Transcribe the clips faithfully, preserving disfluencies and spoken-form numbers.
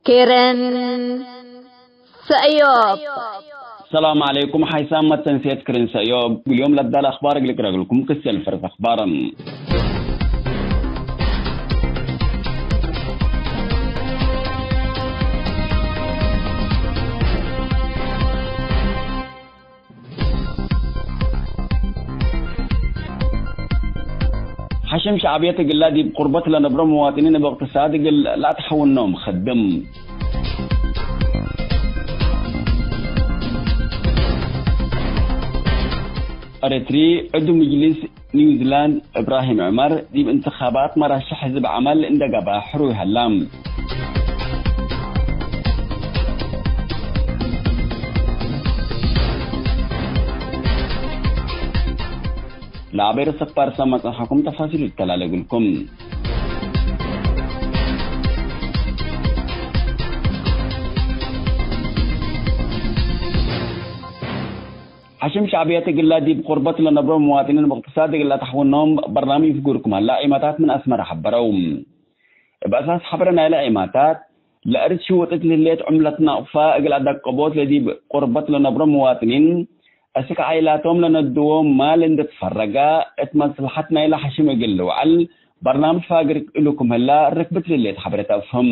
ክርን ሰእዮብ። ሰላም ዐለይኩም። ሓይሳም መተንሴት ክርን ሰእዮብ። እግል ዮም ለዳለ አኽባር እግል ቅረግልኩም ክሰል ፈርስ አኽባር። ሐሽም ሸዕብየት እግላ ዲብ ቁርበት ለነብሮ መዋጥኒን እብ እቅትሳድ እግል ለአትሐውኖም ክድም። ኤረትሪ፣ ዕዱ ምጅልስ ኒውዚላንድ እብራሂም ዑመር ዲብ እንትኻባት መራሽሕ ሕዝብ ዐመል እንደ ገብአ ሕሩይ ሀላ። ለአቤ ርእሰ ፋርሰ መጽሐኩም ተፋሲሉ ይተላለግልኩም። ሐሽም ሸዕብየት እግላ ዲብ ቁርበት ለነብሮ መዋጥኒን ብእቅትሳድ እግል ለአትሐውኖም በርናምጅ ፍጉርኩም ሀላ። ዒማታት ምን አስመረ ሐበረው። እብ አሳስ ሐብረ ናይለ ዒማታት፣ ለእርድ ሽውጥት ለህሌት ዑምለት ናቅፋ እግል አደቀቦት ለዲብ ቁርበት ለነብሮ መዋጥኒን፣ አስክ ዓይላቶም ለነድዎ ማል እንዴ ትፈረገ፣ እት መስለሐት ናይለ ሐሽም እግል ልውዐል በርናምጅ ፋግር እሉ ክም ህላ ርክብት ለህሌት ሐብረ ተአፍህም።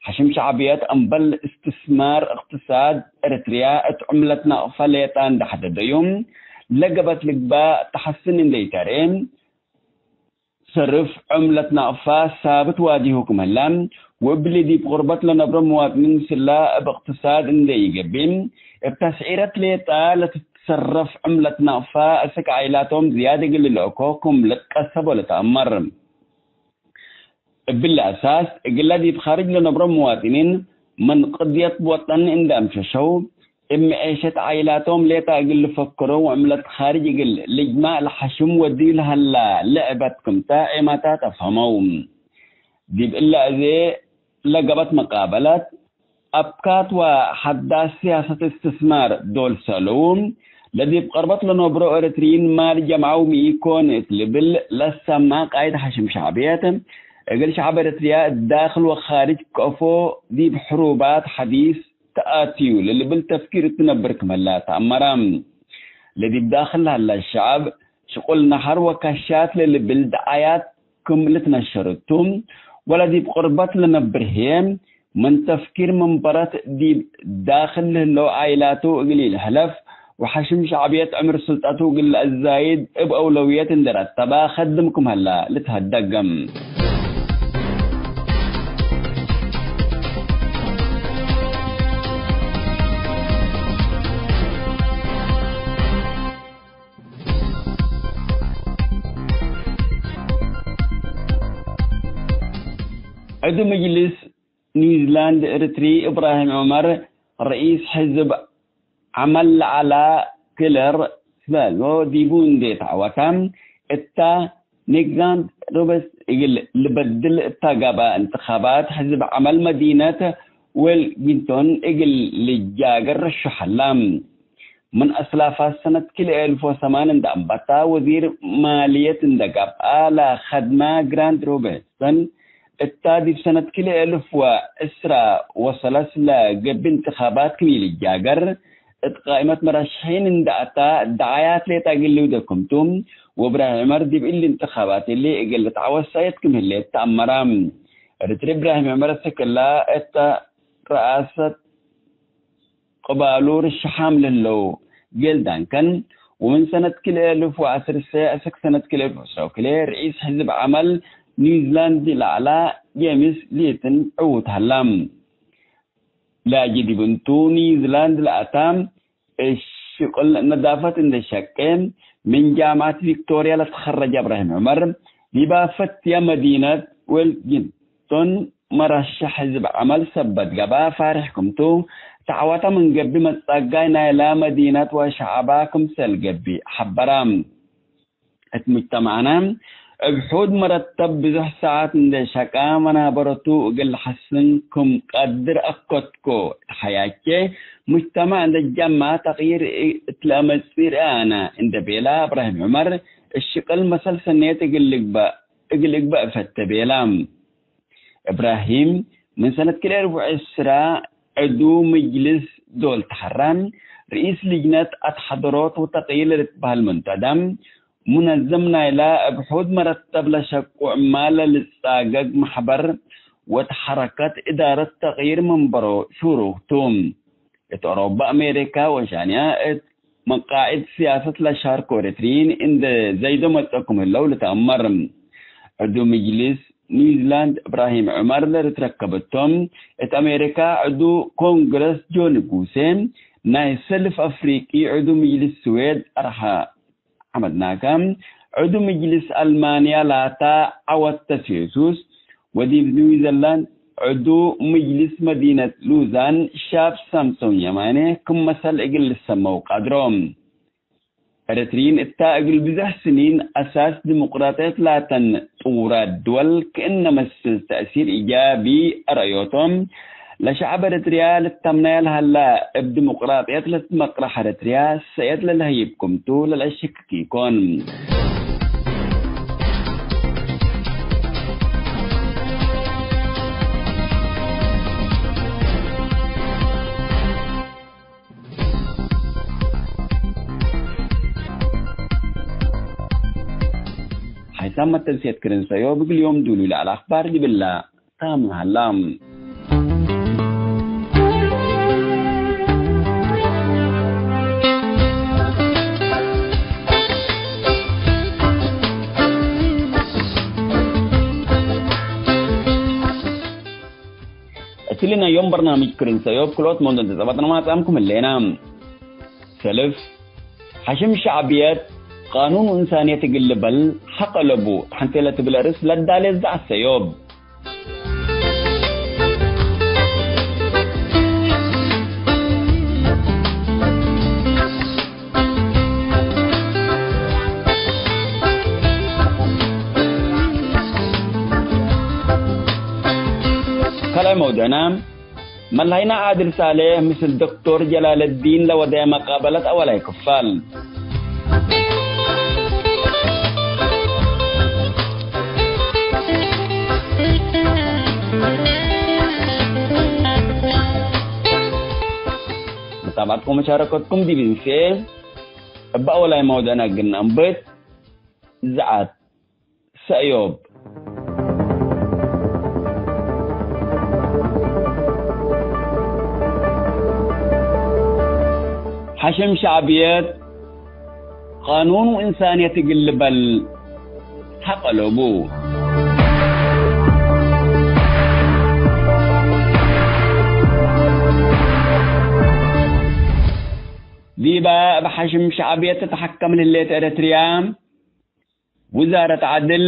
ሐሽም ሸዕብየት እምበል እስትስማር እቅትሳድ ኤረትርያ እት ዑምለት ናቅፋ ሌጣ እንዴ ሐደደዩ፣ ለገበት ልግባእ ተሐስን እንዴ ኢተርኤ፣ ሰርፍ ዑምለት ናቅፋ ሳብት ዋዲሁ ክም ህላ፣ ወእብሊ ዲብ ቁርበት ለነብሮ መዋጥኒን ምስላ እብ እቅትሳድ እንዴ ኢገብእ፣ እብ ተስዒረት ሌጣ ለትትሰረፍ ዑምለት ናቅፋ፣ አስክ ዓይላቶም ዝያድ እግል ልልአኮ ክም ልትቀሰቦ ለተአመር። እብሊ አሳስ፣ እግለ ዲብ ካርጅ ለነብሮ መዋጥኒን ምን ቅድየት ወጠን እንዴ አምሸሸው፣ እብ መዔሸት ዓይላቶም ሌጣ እግል ልፈክሮ ወዕምለት ካርጅ እግል ልጅመዕ ለሐሽም ወድዩ ለሀላ ለዕበት ክምተ ዔማታት አፍሀመው። ዲብ እለ አዜ ለገበት መቃበለት፣ አብካት ወሐዳስ ሲያሰት እስትስማር ዶል ሰአለው፣ ለዲብ ቀርበት ለነብሮ ኤረትርዪን ማል ጀምዐው ሚ ኢኮን እት ልብል ለሰማ ቃይድ ሐሽም ሸዕብየት፣ እግል ሸዕብ ኤረትርያ እት ዳክል ወካርጅ ከአፎ ዲብ ሕሩባት ሐዲስ ተአትዩ ለልብል ተፍኪር እት ነብር ክመላ ተአመረ። ለዲብ ዳክል ለሀለ ሸዐብ ሽቁል ነሐር ወካሻት ለልብል ደዓያት ክም ልትነሸር እቱ፣ ወለዲብ ቁርበት ለነብር ህዬ፣ ምን ተፍኪር ምን በረት ዲብ ዳክል ለህለው ዓኢላቱ እግል ኢልሕለፍ፣ ወሐሽም ሸዕብየት ዕምር ስልጠቱ እግል ለአዛይድ እብ አውለውየት እንዴ ረተበ ከድም ክም ሀላ ልትሀደግ። ዕዱ መጅልስ ኒውዚላንድ ኤረትሪ እብራሂም ዑመር፣ ረኢስ ሕዝብ ዐመል ለዐላ ክለር ስበሎ ዲቡ እንዴ ተዐወተ፣ እታ ንግራንድ ሮበስ እግል ልበድል እታ ገብአ እንትኻባት ሕዝብ ዐመል መዲነት ዌልጊንቶን እግል ልጃገር ረሹሕ ሀላ። ምን አስላፋት ሰነት ክልኤ እልፍ ወሰማን እንደ አንበታ ወዚር ማልየት እንደ ገብአ ለከድመ ግራንድ ሮበርትሰን፣ እታ ዲብ ሰነት ክልኤ እልፍ ወዕስራ ወሰለስ ለገብእ እንትኻባት ክም ኢልጃገር፣ እት ቃእመት መረሽሒን እንደ አታ፣ ደዓያት ሌጠ እግል ልውደ ክምቱ፣ ወእብራሂም ዑመር ዲብ እሊ እንትኻባት እሊ እግል ልትዐወት ሰእየት ክም ህሌት ተአመረ። እርትሪ እብራሂም ዑመር አስክ እላ እተ ረአሰት ቅባሉ ርሸሓም ለህለው ጌል ዳንከን፣ ወምን ሰነት ክልኤ እልፍ ወዐስር ሰዕ አስክ ሰነት ክልኤ እልፍ ወዕስራ ወክልኤ ርኢስ ሕዝብ ዐመል ኒውዚላንድ ለዐላ ጄምስ ሊትን ዕዉት ሀላ። ለአጀዲብ እንቱ፣ ኒውዚላንድ ለአታ እሽቅል ነዳፈት እንዴ ሸቄ፣ ምን ጃምዐት ቪክቶርያ ለትከረጀ እብራሂም ዑመር፣ ዲባ ፈትየ መዲነት ዌልጊንቶን መረሸሕ ሕዝብ ዐመል ሰበት ገብአ ፋሬሕ ክምቱ፣ ተዐወተ ምን ገብእ መትጸጋይ ናይላ መዲነት ወሸዐባ ክምሰል ገብእ ሐበረ። እት ሙጅተመዕነ፣ እብ ሑድ መረተብ ብዙሕ ሰዓት እንዴ ሸቀ መናበረቱ እግል ለሐስን ክም ቀድር አከድኮ። እት ሐያቼ ሙጅተመዕ እንዴ ጀመዐ ተቅይር እት ለአመጽእ ርአ አነ እንዴ ቤለ እብራሂም ዑመር፣ እሽቅል መሰል ሰኔት እግል ልግበእ፣ እግል እግበእ እፈቴ ቤለ። እብራሂም ምን ሰነት ክልኤ ርቡዕ ዕስራ ዕዱ ምጅልስ ዶል ተሐራ፣ ርኢስ ልጅነት አትሐደሮት ወተቅይር ለልትበህል ሙንተደም ሙነዘም ናይላ እብ ሑድ መረተብ ለሸቁ ዕማል ለልትጻገግ መሕበር ወተሐረከት እዳረት ተቅይር መንበሮ ሹሩክ ቱ። እት ኦሮባ፣ አሜሪካ፣ ወሻንያ እት መቃዕድ ስያሰት ለሻርኮ ኤረትርዪን እንዴ ዘይዶ መጽኦ ክም ህለው ልትአመር። ዕዱ ምጅልስ ኒውዚላንድ እብራሂም ዑመር ለልትረከበቶም፣ እት አሜሪካ ዕዱ ኮንግረስ ጆን ጉሴ፣ ናይ ሰልፍ አፍሪቂ ዕዱ ምጅልስ ስዌድ አርሐ ሐመድናከ፣ ዕዱ ምጅልስ አልማንያ ላታ ዐወት ተሴሱስ፣ ወዲብ ኒውዚላንድ ዕዱ ምጅልስ መዲነት ሉዛን ሻብ ሳምሶን የማኔ ክም መሰል እግል ልሰመው ቀድሮ። ኤረትርዪን እታ እግል ብዘሕ ስኒን አሳስ ዲሞቅራጥየት ላተን ጥውራት ድወል ክእነ መስል ተእሲር ኢጃቢ አርአዮቶም፣ ለሸዐብ ኤረትርያ ልታምናያ ለሀላ እብ ዲሞቅራጥየት ለትትመቅረሕ ኤረትርያ ሰእየት ለለሀይብ ክምቱ ለለአሸክክ ኢኮን። ሐይሳም መተንሴት ክርን ሰእዮብ እግል ዮም ዱሉይ ለዐለ አክባር ዲብላ ታምም ሀላ። እትሊ ናይ ዮም በርናምጅ ክርን ሰእዮብ ክልኦት መውዱዕ እንተ ጸበጥነ ማጽአምኩም ህሌና። ሰልፍ፣ ሐሽም ሸዕብየት፣ ቃኑን ወእንሳንየት እግል ልበል ሐቅ አለቡ፣ ተሐንቴ ለትብል አርእስ ለዳሌ ዘዐት ሰእዮብ። ካልኣይ መውዱዕና፣ መላሂና ዓድል ሳሌሕ ምስል ዶክቶር ጀላለዲን ለወደየ መቃበለት አወላይ ክፋል። መታብዐትኩም ወመሻረከትኩም ዲብ እንሴ እበ አወላይ መውደዕነ እግል ነአንብት ዘዐት ሰእዮብ። ሐሽም ሸዕብየት፣ ቃኑን ወእንሳንየት እግል ልበል ሐቅ አለቡ። ዲበ እብ ሐሽም ሸዕብየት ትትሐከም ለህሌት ኤረትርያ፣ ውዛረት ዐድል፣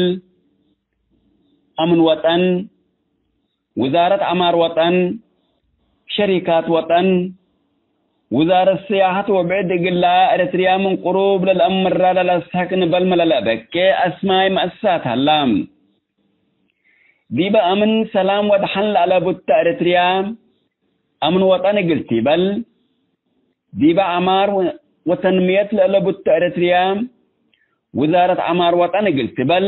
አምን ወጠን፣ ውዛረት ዐማር ወጠን፣ ሸሪካት ወጠን፣ ውዛረት ስያሐት ወብዕድ እግላ፣ ኤረትርያ ምን ቅሩብ ለልአምራ ለለአስሕቅ ንበልመ ለለአበኬ አስማይ መአሳት ሀላ። ዲበ አምን ሰላም ወደሐን ለአለቡተ ኤረትርያ፣ አምን ወጠን እግል ቲበል፣ ዲበ ዐማር ወ-፣ ወተንምየት ለአለቡተ ኤረትርያ፣ ውዛረት ዐማር ወጠን እግል ቲበል፣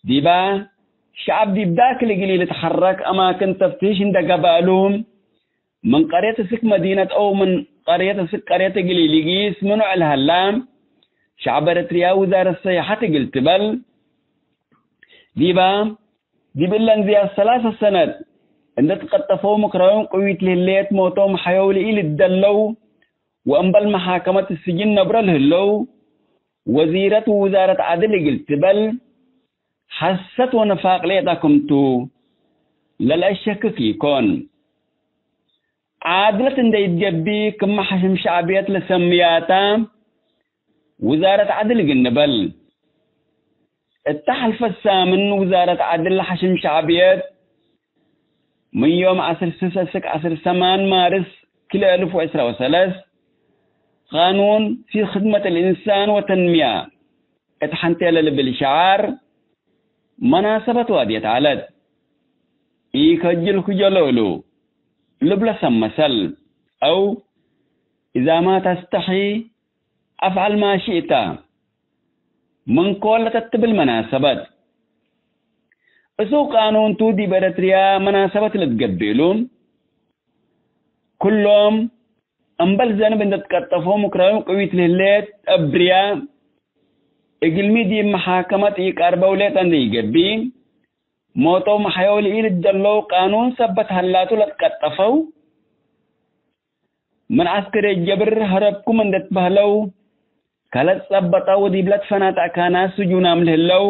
ዲበ ሸዐብ ዲብ ዳክል እግል ኢልትሐረክ አማክን ተፍቲሽ እንዴ ገብአሉ፣ ምን ቀርየት እስክ መዲነት አው ምን ቀርየት እስክ ቀርየት እግል ኢሊጊስ ምኑዕ ለሀላ፣ ሸዐብ ኤረትርያ ውዛረት ሰያሐት እግል ቲበል፣ ዲበ ዲብ እለን ዝያድ ሰላሰ ሰነት እንዴ ትቀጠፈው ምክራዮም ቅዊት ለህሌት ሞቶም ሐየው ለኢልትደለው ወእምበል መሓከመት ስጅን ነብረ ለህለው ወዚረት ወውዛረት ዐድል እግል ትበል ሐሰት ወንፋቅ ሌጠ ክምቱ ለለአሸክክ ኢኮን። ዓድለት እንዴ ኢትገብእ ክመ ሐሽም ሸዕብየት ለሰምያታ ውዛረት ዐድል እግል ንበል። እተ ሐልፈት ሳምን ውዛረት ዐድል ሐሽም ሸዕብየት ምን ዮም ዐስር ስሰ እስክ ዐስር ሰማን ማርስ ክልኤ እልፍ ወዕስራ ወሰለስ ቃኑን ፊ ክድመት ልእንሳን ወተንምያ እት ሐንቴ ለልብል ሸዓር መናሰበት ዋድየት ዐለት። ኢከጅልኩ ጀሎ እሉ ልብለ ሰብ መሰል፣ አው ኢዛ ማ ተስተሒ አፍዐል ማ ሺእታ ምን ኮለ ተትብል መናሰበት። እሱ ቃኑን ቱ ዲብ ኤረትርያ መናሰበት ለትገብእ እሉ። ኩሎም እምበል ዘንብ እንዴ ትቀጠፎ ምክራዩ ቅዊት ለህሌት እብርያ፣ እግልሚ ዲብ መሓከመት ኢቀርበው ሌጠ እንዴ ኢገብእ፣ ሞተው መሐየው ለኢልትደለው ቃኑን ሰበት ሀላቱ ለትቀጠፈው፣ ምን ዐስከርየት ጀብር ሀረብኩም እንዴ ትበህለው፣ ከለትጸበጠው ወዲብ ለትፈናተ አካናት ስጁናም ለህለው፣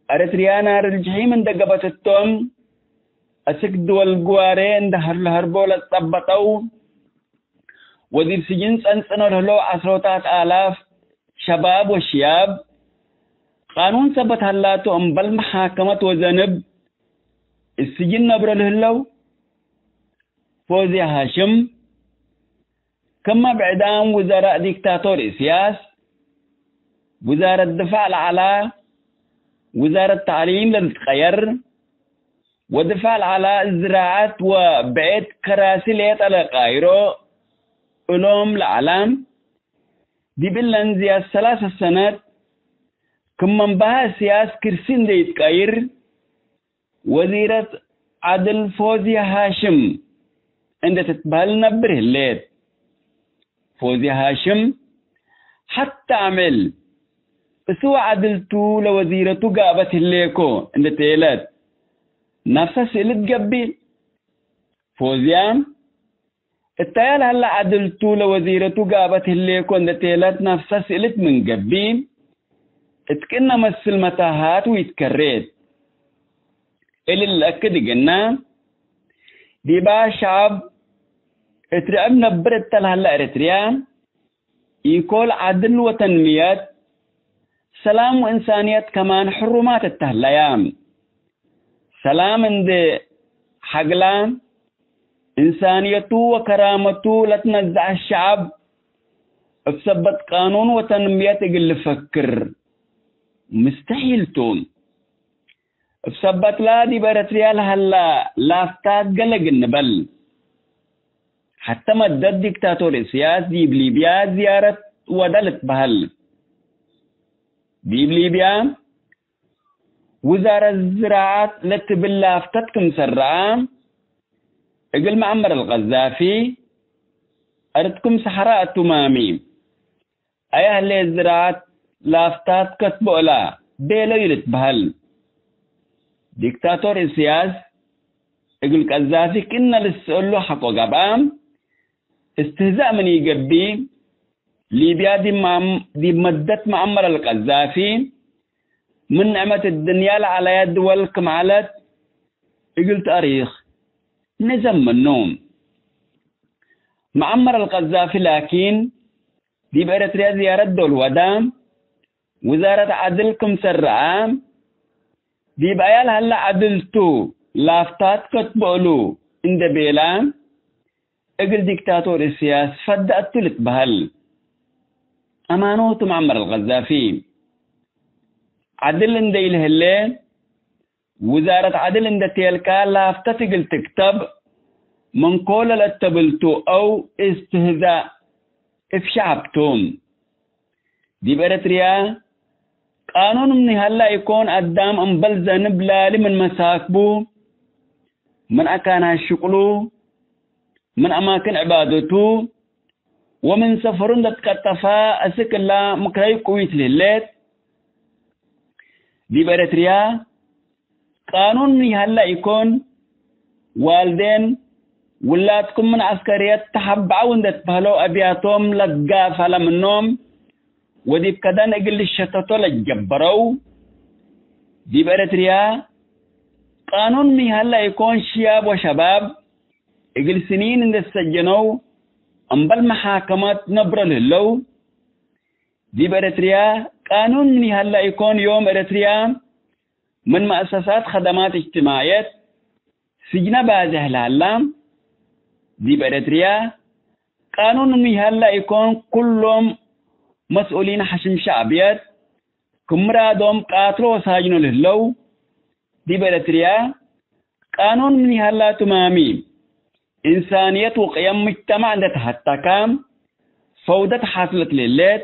ኤረትርያ ናርል ጀሒም እንዴ ገበት እቶም፣ አስክ ድወል ግዋሬ እንዴ ሀርሎ ሀርቦ ለትጸበጠው፣ ወዲብ ስጅን ጸንጽኖ ለህለው ዐስሮታት አላፍ ሸባብ ወሽያብ፣ ቃኑን ሰበት ሀላቱ እምበል መሓከመት ወዘንብ እብ ስጅን ነብሮ ለህለው፣ ፎዝያ ሃሽም፣ ክመ ብዕዳም ውዘራእ ዲክታቶር እስያስ፣ ውዛረት ድፋዕ ለዐላ፣ ውዛረት ተዕሊም ለልትቀየር፣ ወድፋዕ ለዐላ ዝራዐት ወብዕድ ከራሲ ሌጠ ለቃይሮ እሎም ለዐላ፣ ዲብ እለን ዝያድ ሰላሰ ሰነት ክም መንበሀ እስያስ ክርሲ እንዴ ኢትቀይር፣ ወዚረት ዐድል ፎዝያ ሃሽም እንዴ ትትበህል ነብር ህሌት። ፎዝያ ሃሽም ሐቴ አምዕል እሱ ወዐድል ቱ ለወዚረቱ ጋበት ህሌኮ እንዴ ቴለት ነፍሰ ስእልት ገብእ። ፎዝያ እተያ ለሀለ ዐድል ቱ ለወዚረቱ ጋበት ህሌኮ እንዴ ቴለት ነፍሰ ስእልት ምን ገብእ፣ እት ቅነ መስል መታሃት ወኢትከሬት። እሊ ለአክድ እግልነ፣ ዲባ ሸዐብ እት ርዕብ ነብር እተ ለሀለ ኤረትርያ፣ ኢኮል ዐድል ወተንምየት፣ ሰላም ወእንሳንየት ከማን ሕሩማት እተ ህለያ። ሰላም እንዴ ሐግላ፣ እንሳንየቱ ወከራመቱ ለትነዘዐ ሸዐብ፣ እብ ሰበት ቃኑን ወተንምየት እግል ልፈክር ምስተሒል ቱ። እብ ሰበትላ፣ ዲብ ኤረትርያ ለሀላ ላፍታት ገሌ እግል ንበል፣ ሐቴ መደት ዲክታቶር እስያስ ዲብ ሊብያ ዝያረት ወደ ልትበህል። ዲብ ሊብያ፣ ውዛረት ዝራዐት ለትብል ላፍተት ክምሰል ረአ፣ እግል መዐመር አልቀዛፊ፣ አርድ ክም ሰሐራ አቱማሚ፣ አየ ህሌት ዝራዐት ላፍታት ከትቦ እላ ቤለዩ ልትበህል። ዲክታቶር እስያስ እግል ቀዛፊ ክእነ ልትሰአሉ ሐቆ ገብአ፣ እስትህዛእ ምን ኢገብእ፣ ሊብያ ዲብ መአም-፣ ዲብ መደት መአመር አልቀዛፊ፣ ምን ንዕመት እድንያ ለዐለየ ድወል ክም ዐለት እግል ተአሪክ ንዘም ምኑ። መአመር አልቀዛፊ ላኪን፣ ዲብ ኤረትርያ ዝያረት ዶል ወደ፣ ውዛረት ዐድል ክምሰል ረአ፣ ዲብ አያ ለሀለ ዐድል ቱ ላፍታት ከትቦ እሉ እንዴ ቤለ፣ እግል ዲክታቶር እስያስ ፈደ እቱ ልትበህል። አማኖቱ መዐመር አልቀዛፊ። ዐድል እንዴ ኢለህሌ፣ ውዛረት ዐድል እንዴ ቴልካ ላፍተት እግል ትክተብ፣ ምን ኮለ ለተብልቱ አው እስትህዛእ እብ ሸዐብ ቱ። ዲብ ኤረትርያ፣ ቃኑን ምን ይሀላ ኢኮን አዳም እምበል ዘንብ ላሊ ምን መሳክቡ፣ ምን አካናት ሽቅሉ፣ ምን አማክን ዕባደቱ ወምን ሰፈሩ እንዴ ትቀጠፈ፣ አስክ እላ ምክራዩ ቅዊት ለህሌት። ዲብ ኤረትርያ፣ ቃኑን ምን ይሀላ ኢኮን፣ ዋልዴን፣ ውላድኩም ምን ዐስከርየት ተሐበዐው እንዴ ትበህለው አብያቶም ለትጋፈለ ምኖም፣ ወዲብ ከደን እግል ልሸተቶ ለጀበረው። ዲብ ኤረትርያ፣ ቃኑን ምን ይሀላ ኢኮን፣ ሽያብ ወሸባብ እግል ስኒን እንዴ ትሰጀነው፣ እምበል መሓከመት ነብሮ ለህለው። ዲብ ኤረትርያ፣ ቃኑን ምን ይሀላ ኢኮን፣ ዮም ኤረትርያ ምን መአሰሳት ከደማት እጅትማዕየት ስጅነ ባዝሕ ለሀላ። ዲብ ኤረትርያ፣ ቃኑን ምን ይሀላ ኢኮን፣ ኩሎም መስኡሊን ሐሽም ሸዕብየት ክም ምራዶም ቃትሎ ወሳጅኖ ለህለው። ዲብ ኤረትርያ፣ ቃኑን ምን ይሀላ ቱማሚ፣ እንሳንየት ወቅየም ምጅተማዕ እንዴ ተሀተካ፣ ፈውደት ሓስለት ለህሌት።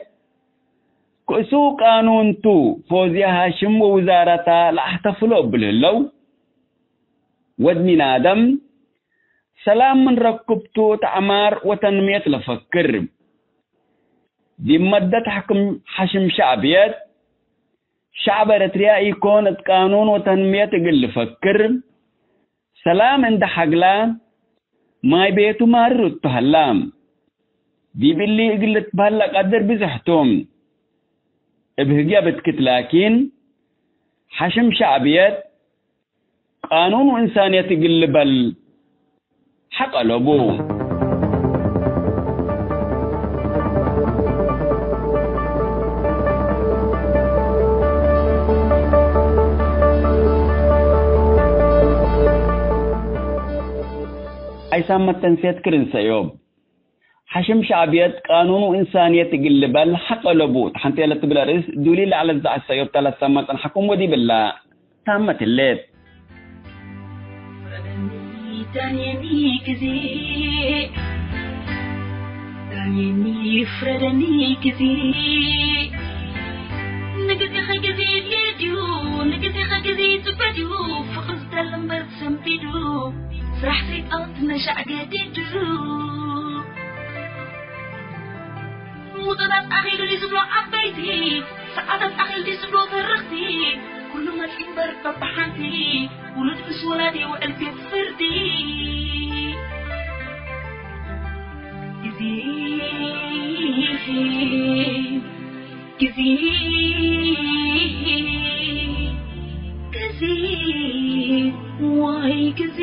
ክእሱ ቃኑን ቱ፣ ፎዝየ ሃሽም ወውዛረታ ለአሕተፍሎ እብል ህለው፣ ወድ ሚን አደም ሰላም ምን ረክብቱ እት ዐማር ወተንምየት ለፈክር። ዲብ መደት ሐክም ሐሽም ሸዕብየት፣ ሸዕብ ኤረትርያ ኢኮን እት ቃኑን ወተንምየት እግል ልፈክር፣ ሰላም እንደ ሐግላ፣ ማይ ቤቱ ማርር እቱ ሀላ። ዲብ እሊ እግል ልትበህል ለቀድር ብዝሕ ቱ። እብ ህግየ ብትክት ላኪን፣ ሐሽም ሸዕብየት፣ ቃኑን ወእንሳንየት እግል ልበል ሐቅ አለቡ። አይሳም መተንሴት ክርን ሰእዮብ። ሐሽም ሸዕብየት ቃኑን ወእንሳንየት እግል ልበል ሐቅ አለቡ። ተሐንቴ ለትብል አርእስ ዱሊ ለዐለት ዘዐት ሰእዮብ ተ ለትሰመዕ ጸንሐኩም ወዲብላ ታመት ህሌት። ፍረደኒ ዳንየኒ ግዜ፣ ዳንየኒ ፍረደኒ ግዜ። ንግዜኸ ግዜ ሌድዩ፣ ንግዜኸ ግዜ ጽበድዩ፣ ፍቕር ዝደል እምበር ሰንቢዱ፣ ስራሕ ሰይጣን ትነሻዕ ገዲዱ። ሙጠጣት ኣኺሉ ዲዝብሎ ዓበይቲ፣ ሰዓታት ኣኺሉ ዲዝብሎ ተረኽቲ፣ ኩሉ መጽኢ እምበር በብሓንቲ፣ ውሉድ ምስ ወላዲ ውዕል ቤት ፍርዲ። ግዜ፣ ግዜ፣ ግዜ፣ ዋይ ግዜ።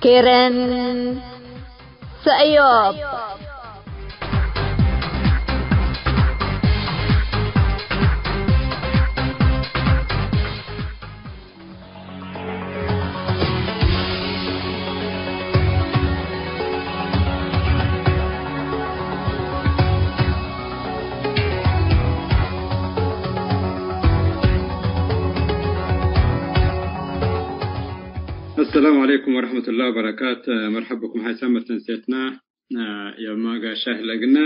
ኬረን ሰእዮብ። አሰላሙ ዐለይኩም ወረሕመቱላሂ ወበረካት። መርሐብ ብኩም ሓይሳም መተንሴትና። ዮማ ጋሻይ ህለ እግነ፣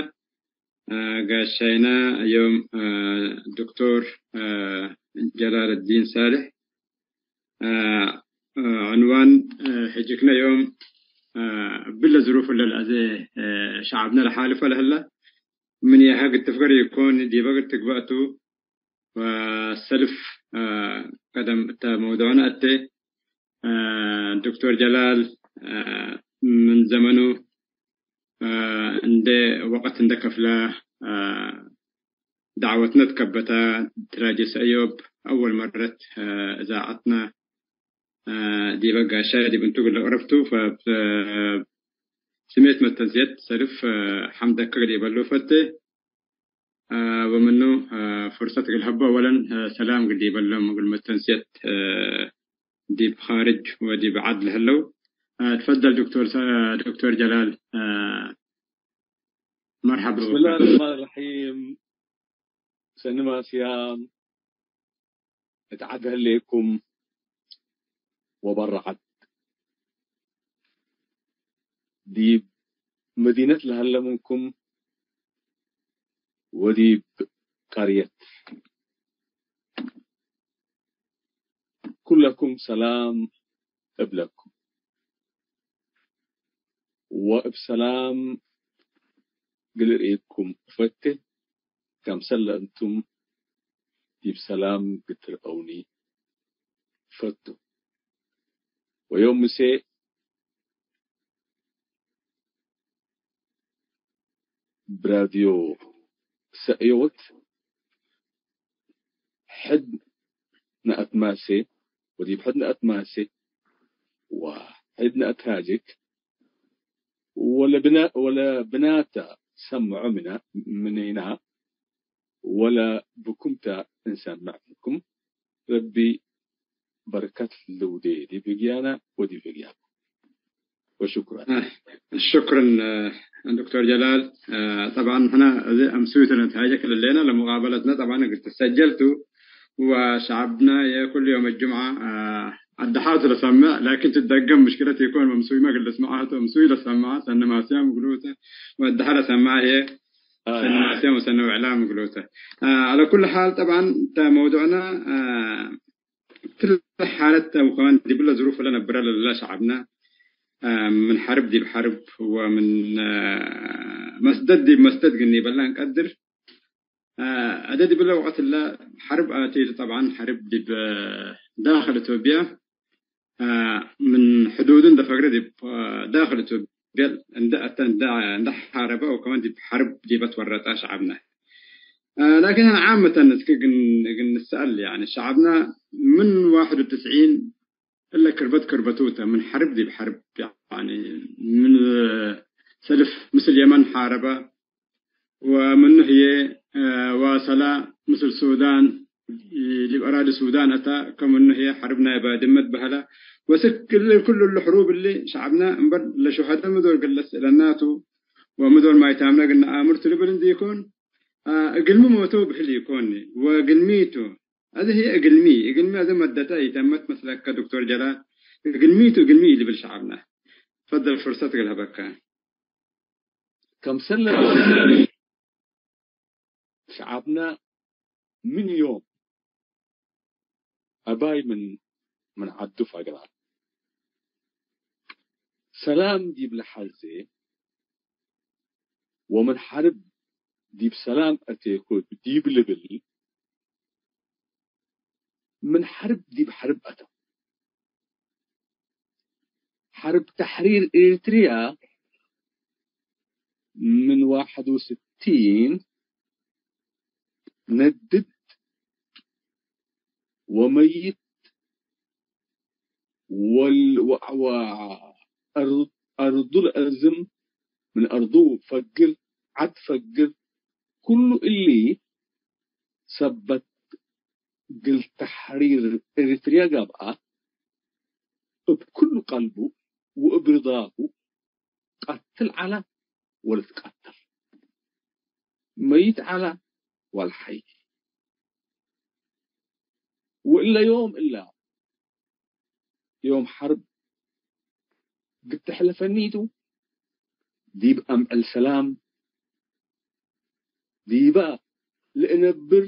ጋሻይነ ዮም ዶክቶር ጀላለዲን ሳልሕ። ዕንዋን ሕጅክነ ዮም እብለ ዝሩፍ ለልአዜ ሸዐብነ ለሓልፈ ለህለ ምን የሀ እግል ትፍገር ኢኮን ዲበ እግል ትግበእ ቱ። ወሰልፍ ቀደም እተ መውዱዕነ እቴ። ዶክቶር ጀላል ምን ዘመኑ እንዴ ወቀት እንዴ ከፍለ ዳዕወትነ ትከበተ። ትራጀ ሰእዮብ አወል መረት እዛዐትነ ዲበ ጋሻይ ዲብ እንቱ እግል ለቅረብቱ። ፈብ ስሜት መተንስየት ሰልፍ ሐምደከ ዲበሉ ፈቴ። ወምኑ ፍርሰት እግል ሀቦ፣ አወለን ሰላም እግል ዲበሎም እግል መተንስየት ዲብ ኻርጅ ወዲብ ዐድ ለህለው። ትፈደል ዶክቶር ሰ-፣ ዶክቶር ጀላል፣ መርሐባ ብስምላህ ወበረካቱ። ረሕማን ረሒም። ሰኒ ማስያም እት ዐድ ህሌኩም ወበረ ዐድ፣ ዲብ መዲነት ለሀለ ምንኩም ወዲብ ቀርየት፣ ኩለኩም ሰላም እብለኩም። ወእብ ሰላም እግል እርእኩም እፈቴ፣ ከምሰል ለእንቱም ዲብ ሰላም እግል ትርአውኒ እፈቱ። ወዮም ምሴ ብራድዮ ሰእዮት ሕድ ነአትማሴ ወዲብ ሕድ ነአትማሴ ወሕድ ነአትሃጅክ ወለብና-፣ ወለብናተ ሰምዖ ምነ-፣ ምኔና ወለብኩምተ እንሰምዕ ምንኩም። ረቢ በርከት ልውዴ ዲብ ህግያነ ወዲብ ህግያኩም። ወሽኩረን። አ፣ ሽኩረን፣ አ፣ ዶክተር ጀላል። አ፣ ጠብዓን፣ ንሕና እዚ አምስዊቱ ነትሃጀክ ለሌና ለሙቃበለትነ፣ ጠብዓን፣ እግል ትሰጀል ቱ፣ ወሸዐብነ የኩል ዮም አልጅምዐ፣ አ፣ አደሓቱ ለሰምዕ፣ ላኪን ትደገም ምሽክለት ኢኮን፣ አምስዊመ እግል ልስምዓ ቱ፣ አምስዊ ለሰምዓ ሰኒ ማስያም እግሉ ተ፣ ወአደሓ ለሰምዓ ህዬ አ፣ ሰኒ ማስያም ወሰኒ ወዕላም እግሉ ተ። አ፣ ዐለ ኩል ሓል፣ ጠብዓን፣ ተ መውዱዕነ፣ አ፣ እትለ ሓለት አው ከማን ዲብለ ዝሩፍ ለነብረ ለለ ሸዐብነ፣ አ፣ ምን ሐርብ ዲብ ሐርብ ወምን፣ አ፣ መስደድ ዲብ መስደድ ግኒ በለ እንቀድር። አ፣ አደ ዲብለ ወቅት እለ ሐርብ አቴቱ። ጠብዓን ሐርብ ዲብ ዳክል ኢትዮጵያ፣ አ፣ ምን ሕዱዱ እንደ ፈግረ ዲብ፣ አ፣ ዳክል ኢትዮጵያ እንደ አተ እንደ፣ እንደ ሐረበ ወከማን ዲብ ሐርብ ዲበ ትወረጠ ሸዐብነ። አ፣ ላኪን አነ ዓመተን እስክ እግል፣ እግል ንሰአል፣ ያኒ ሸዐብነ ምን ዋሕድ ወትስዒን እለ ክርበት ክርበቱ ተ፣ ምን ሐርብ ዲብ ሐርብ፣ ያኒ ምን ሰልፍ ምስል የመን ሐረበ፣ ወምኑ ህዬ፣ አ፣ ዋሰላ ምስል ሱዳን፣ ዲብ አራዲ ሱዳን አታ፣ ከምኑ ህዬ ሐርብ ናይ ባድመ ትበሀለ፣ ወስክ እሊ ኩሉ እሊ ሕሩብ እሊ ሸዐብነ እምበል ለሹሀደ ምዶል እግል ለስእለና ቱ፣ ወምዶል ማይታምነ እግል ነአምር ቱ ልብል እንዲኮን፣ አ፣ እግልሚ ሞተው ብህል ኢኮን፣ ወእግልሚ ቱ። አዚ ህዬ እግልሚ፣ እግልሚ አዚ መደተ ኢተመት መስለከ ዶክተር ጀላል፣ እግልሚ ቱ እግልሚ ኢልብል ሸዐብነ። ትፈደል ፍርሰት እግል ሀበከ። ከምሰለ ሸዐብነ ምን ዮም አባይ ምን፣ ምን ዐዱ ፈግረ። ሰላም ዲብ ለሐዜ ወምን ሐርብ ዲብ ሰላም አቴኮ ዲብ ልብል፣ ምን ሐርብ ዲብ ሐርብ አተው። ሐርብ ተሕሪር ኤርትርያ ምን ዋሕድ ወስቲን ነድድ ወመይት ወል-፣ ወ-፣ ወ-፣ አር-፣ አርዱ ለአዝም፣ ምን አርዱ ፈግር፣ ዐድ ፈግር፣ ኩሉ እሊ ሰበት እግል ተሕሪር ኤሪትርያ ገብአ፣ እብ ኩሉ ቀልቡ ወእብ ርዳሁ ቀትል ዐለ ወልትቀተል፣ መይት ዐለ ወልሐይ። ወእለ ዮም እለ ዮም ሐርብ ግትሕ ለፈኒቱ፣ ዲብ አምዕል ሰላም ዲበ ለእነብር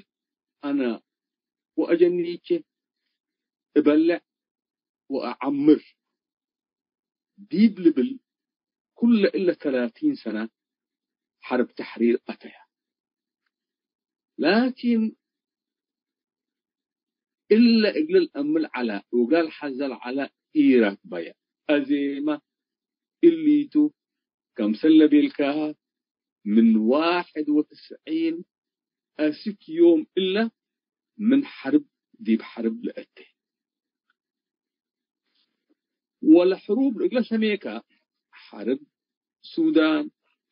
አነ ወአጀኒቼ እበልዕ ወአዐምር ዲብ ልብል፣ ኩለ እለ ተላቲን ሰነ ሐርብ ተሕሪር አተየ። ላኪን፣ እለ እግል ለአምል ዐለ ወጋል ሐዘ ለዐለ ኢራክበየ። አዜመ እሊቱ፣ ከምሰል ለቤልካሀ፣ ምን ዋሕድ ወትስዒን አስክ ዮም እለ ምን ሐርብ ዲብ ሐርብ ለአቴ። ወለሕሩብ እግለ ሰሜከ፣ ሐርብ ሱዳን፣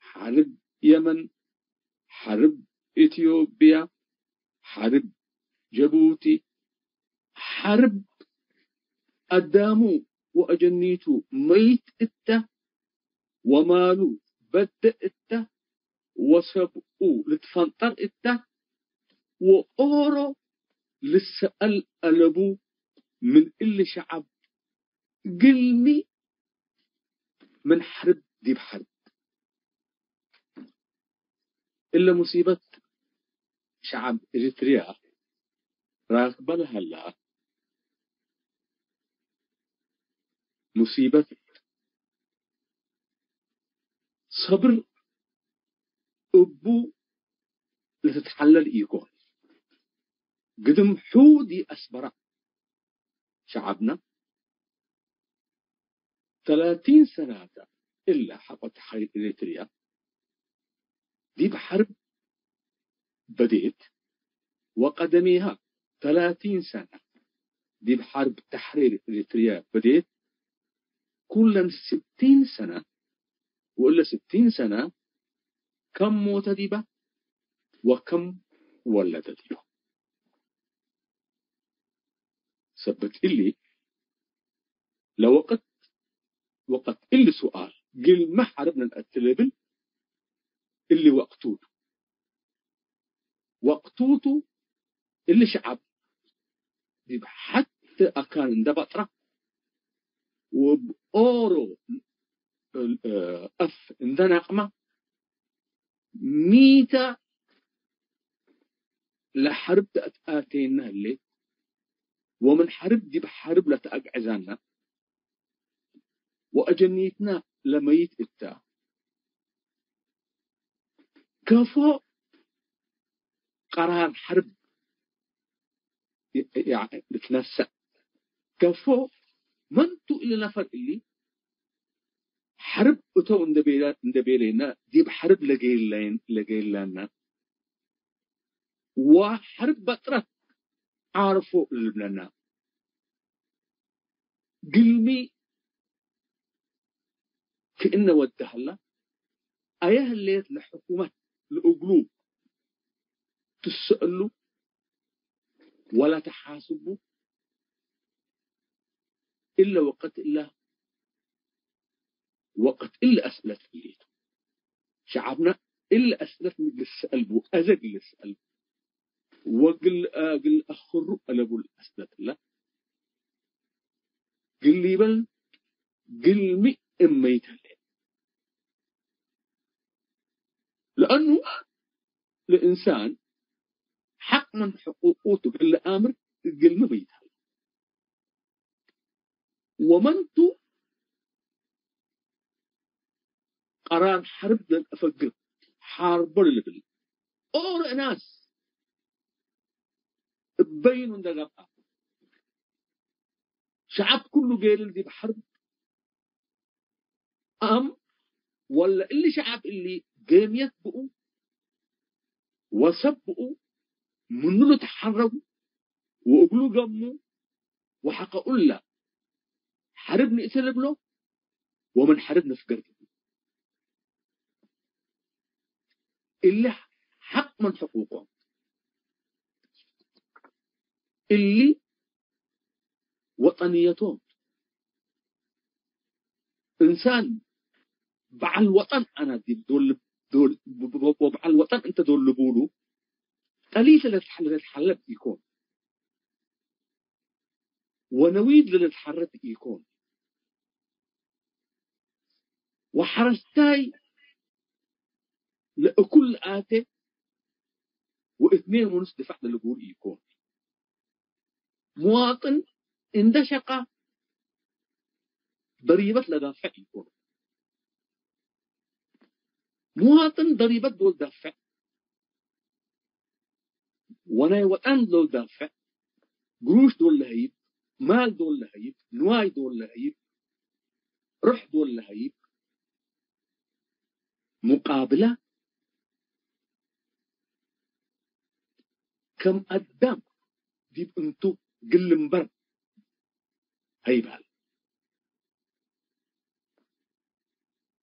ሐርብ የመን፣ ሐርብ ኢትዮጵያ፣ ሐርብ ጀቡቲ፣ ሐርብ አዳሙ ወአጀኒቱ መይት እተ፣ ወማሉ በደ እተ፣ ወሰብኡ ልትፈንጠር እተ፣ ወኦሮ ልሰአል አለቡ ምን እሊ ሸዐብ ግልሚ ምን ሐርብ ዲብ ሐርብ። እለ ሙሲበት ሸዐብ ኤሪትርያ ራክበ ለሀላ ሙሲበት ሰብር እቡ ለትትሐለል ኢኮን። ግድም ሑድ ይአስበራ። ሸዐብነ ተላቲን ሰናተ እለ ሐቆ ተሕሪር ኤሪትርያ ዲብ ሐርብ በዴት፣ ወቀደሜሃ ተላቲን ሰነ ዲብ ሐርብ ተሕሪር ኤሪትርያ በዴት። ኩለን ስቲን ሰነ፣ ወእለ ስቲን ሰነ ከም ሞተ ዲበ ወከም ወለደ ዲበ። ሰበት እሊ፣ ለወቅት ወቀት እሊ ሱኣል፣ ግልመ ሐርብ ነንአትሌ እብል እሊ ወቅቱ ቱ። ወቅቱ ቱ እሊ ሸዐብ ዲብ ሐቴ አካን እንደ በጥረ ወእብ ኦሮ እፍ እንደ ናቅመ፣ ሚተ ለሐርብ ተአትአቴነ ህሌት፣ ወምን ሐርብ ዲብ ሐርብ ለተአግዕዛና፣ ወአጀኒትና ለመይት እተ፣ ከፎ ቀራር ሐርብ ልትነሰእ፣ ከፎ መንቱ እሊ ነፈር እሊ ሐርብ እተው እንደ ቤለ-፣ እንደ ቤሌነ ዲብ ሐርብ ለጌለይን-፣ ለጌለነ ወሐርብ በጥረት ዓርፎ እልብለነ። ግልሚ ክእነ ወደ ሀላ፣ አየ ህሌት ለሕኩመት ለእግሉ ትሰአሉ ወለተሓስቡ፣ እለ ወቀት እለ፣ ወቀት እለ አስእለት ህሌቱ። ሸዐብነ እለ አስእለት እግል ልሰአል ቡ፣ አዜ እግል ልሰአል ቡ፣ ወእግል፣ እግል አክሩ አለቡ ለአስእለት እለ፣ ግል ሊበል ግልሚ እመይት ህሌት። ለአኑ ለእንሳን ሐቅ ምን ሕቁቁ ቱ እግል ለአምር ግልሚ መይት ህለ። ወመንቱ ቀራር ሐርብ ለልአፈግር ሐርቦ ለልብል ኦሮ እናስ እበይኑ እንደ ገብአ፣ ሸዐብ ኩሉ ጌልል ዲብ ሐርብ አም ወለ እሊ ሸዐብ እሊ ጌምየት ብኡ ወሰብ ብኡ ምኑ ልትሐረቡ ወእግሉ ገሙ ወሐቀ እለ ሐርብ ንእተ ልብሎ ወምን ሐርድ ንፍገር። እሊ ሐቅ ምን ሕቁቆም፣ እሊ ወጠንየቶም። እንሳን በዐል ወጠን አነ ዲብ ዶል፣ ዶል፣ ወበዐል ወጠን እንተ ዶል ልቡሉ፣ ጠሊት ለልትሐ-፣ ለልትሐለብ ኢኮን። ወነዊድ ለልትሐረድ ኢኮን። ወሐረስታይ ለእኩል ለአቴ ወእትኔን ወንስ ድፋዕ ለልቡል ኢኮን። ሙዋጥን እንደ ሸቃ ደሪበት ለዳፍዕ ኢኮን። ሙዋጥን ደሪበት ዶል ዳፍዕ ወናይ ወጠን ዶል ዳፍዕ፣ ግሩሽ ዶል ለሀይብ፣ ማል ዶል ለሀይብ፣ ንዋይ ዶል ለሀይብ፣ ሩሕ ዶል ለሀይብ፣ ሙቃብለ ከም አዳም ዲብ እንቱ ግል እምበር ሀይብ ሀለ።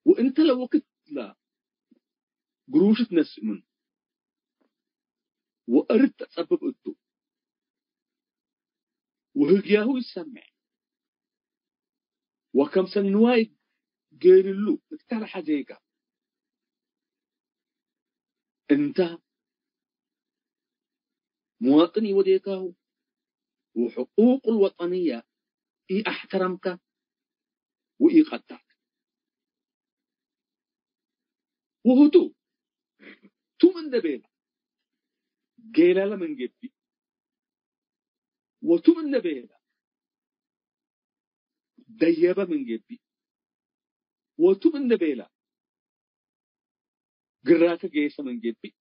ወእንተ ለወክድ ለግሩሽ ትነስእ ምኑ ወእርድ ተጸብብ እቱ ወህግያሁ ይሰምዕ ወከምሰል ንዋይ ገይርሉ እትከልሐ ዜጋ እንተ ሙዋጥን ኢወዴካሁ ወሕቁቁ ልወጠንየ ኢአሕተረምከ ወኢቀደርክ። ወህቱ ቱ ምን እንዴ ቤለ ጌለለ ምን ገብእ፣ ወቱ ምን እንዴ ቤለ ደየበ ምን ገብእ፣ ወቱ ምን እንዴ ቤለ ግራከ ጌሰ ምን ገብእ፣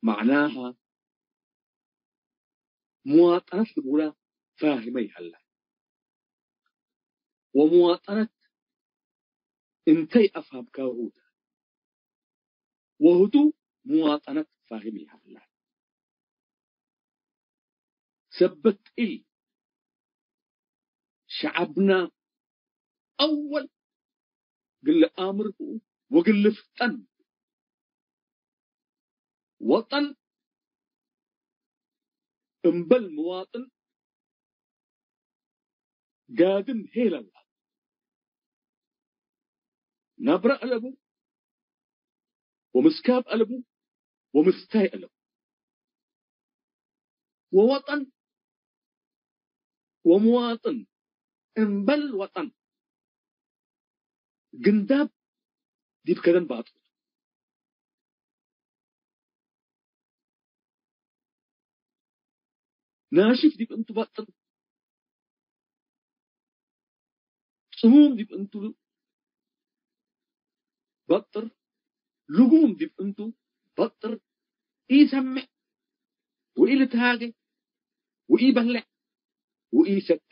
መዕናሀ ሙዋጠነት ልቡላ ፋህመ ይሀለ። ወሙዋጠነት እንተይ አፍሀምካሁ ተ፣ ወህቱ ሙዋጠነት ፋህም ይሀለ። ሰበት እሊ፣ ሸዐብና አወል እግል ለአምር ብኡ ወእግል ልፍጠን። ወጠን እምበል መዋጥን ጋድም ሄለላ። ነብረ አለቡ ወምስካብ አለቡ ወምስታይ አለቡ። ወወጠን ወመዋጥን እምበል ወጠን ግንዳብ ዲብ ከደን ባጥሩ። ናሽፍ ዲብ እንቱ በጥር፣ ጽሙም ዲብ እንቱ በጥር፣ ልጉም ዲብ እንቱ በጥር፣ ኢሰምዕ ወኢልትሃጌ ወኢበልዕ ወኢሰቴ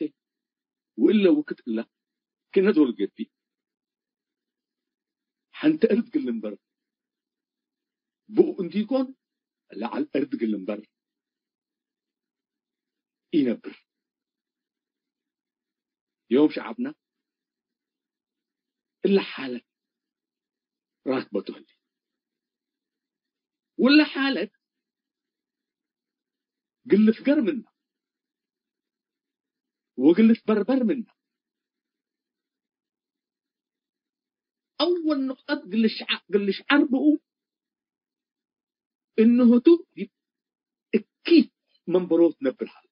ወእለ ወክድ እለ ክእነ ዶል ገብእ። ሐንተ እርድ እግል ልንበር ብኡ እንዲኮን፣ ለዐል እርድ እግል ልንበር ኢነብር። ዮም ሸዐብነ እለ ሓለት ራክበቱ ህሌት። ወእለ ሓለት እግል ልፍገር ምነ ወእግል ልትበርበር ምነ፣ አወል ኑቅጠት እግል ልሽዓ-፣ እግል ልሽዓር ብኡ፣ እነሆቱ ዲብ እኪት መንበሮት ነብር ሀለ።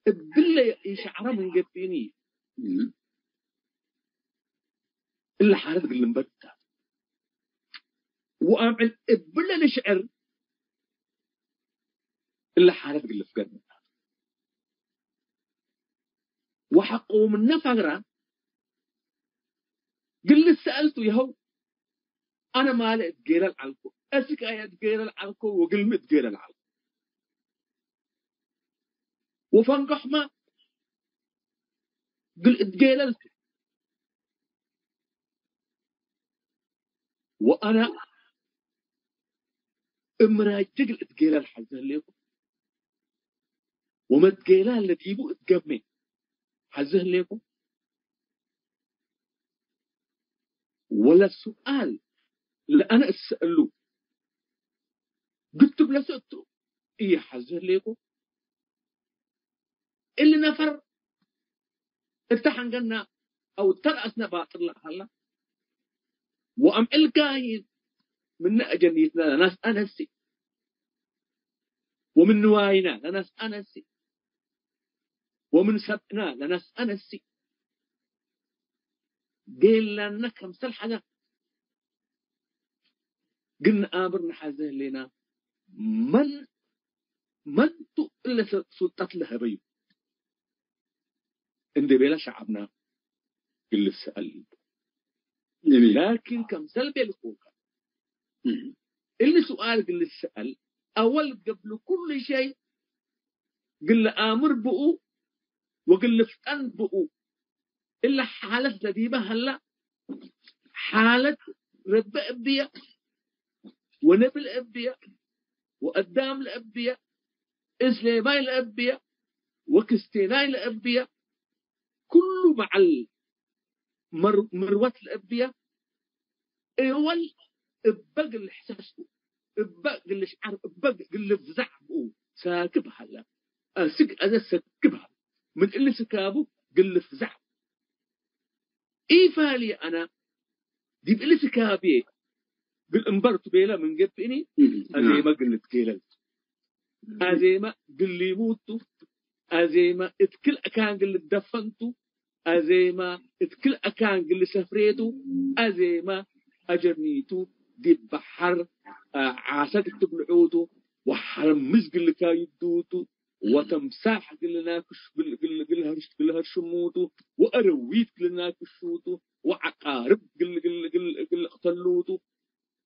እብለ ኢሸዕረ ምን ገብእኒ፣ እለ ሓለት እግል ልንበር ተ። ወአምዕል እብለ ልሽዕር እለ ሓለት እግል ልፍገር ተ። ወሐቆ ምነ ፈግረ እግል ልሰአልቱ የሀው፣ አነ ማለ እትጌለል ዐልኮ፣ አስክ አየ እትጌለል ዐልኮ ወእግልሚ እትጌለል ዐልኮ። ወፈንገሕመ እግል እትጌለል ቱ። ወአነ እምራጀ እግል እትጌለል ሐዜ ህሌኮ። ወመትጌላ ለዲቡ እት ገሜ ሐዜ ህሌኮ? ወለ ሱኣል ለአነ እሰአሉ ግትብ ለሰእቱ እየ ሐዜ ህሌኮ? እሊ ነፈር እተ ሐንገና አው እተ ረአስነ ባጥር ለሀላ፣ ወአምዕል ጋይድ ምነ አጀኒትና ለነስአነሲ፣ ወምን ንዋይና ለነስአነሲ፣ ወምን ሰብእና ለነስአነሲ፣ ጌላነ ከምሰል ሐዘ ግን ነአምር ነሐዜ ህሌና፣ መን፣ መን ቱ እለ ሰ-፣ ሱልጠት ለሀበዩ እንዴ ቤለ ሸዐብና እግል ልትሰአል። ጀሚል። ላኪን ከምሰል ቤልኩከ፣ እም። እሊ ሱኣል እግል ልትሰአል፣ አወል ገብለ ኩሉ ሸይ እግል ለአምር ብኡ ወእግል ልፍጠን ብኡ። እለ ሓለት ለዲበ ሀላ፣ ሓለት ረቢ ለአብየ፣ ወነቢ ለአብየ፣ ወአዳም ለአብየ፣ እስሌማይ ለአብየ፣ ወክስቴናይ ለአብየ፣ ኩሉ በዐል መር-፣ መርወት ለአብየ፣ እወል እበ እግል ልሕሰስ ቡ፣ እበ እግል ልሽዓር፣ እበ እግል ልፍዛዕ ብኡ ሳክብ ሀለ። አስክ አዘ ሰክብ ሀለ። ምን እሊ ስካቡ እግል ልፍዛዕ ኢፋሊ አነ ዲብ እሊ ስካብዬ እግል እንበርቱ ቤለ ምን ገብእኒ፣ እም፣ አዜመ ናም። እግል ልትጌለል ቱ። አዜመ እግል ሊሙት ቱ። አዜመ እት ክል አካን እግል ልትደፈን ቱ። አዜመ እት ክል አካን እግል ልሰፍሬ ቱ። አዜመ አጀኒቱ ዲብ በሐር፣ አ፣ ዓሰ እግል ትብልዑ ቱ። ወሐርምዝ እግል ልካይዱ ቱ። ወተምሳሕ እግል ልናክሽ-፣ እግል፣ እግል፣ እግል ሀርሽ-፣ እግል ሀርሽሙ ቱ። ወአረዊት እግል ልናክሹ ቱ። ወዐቃርብ እግል፣ እግል፣ እግል፣ እግል ልቅተሉ ቱ።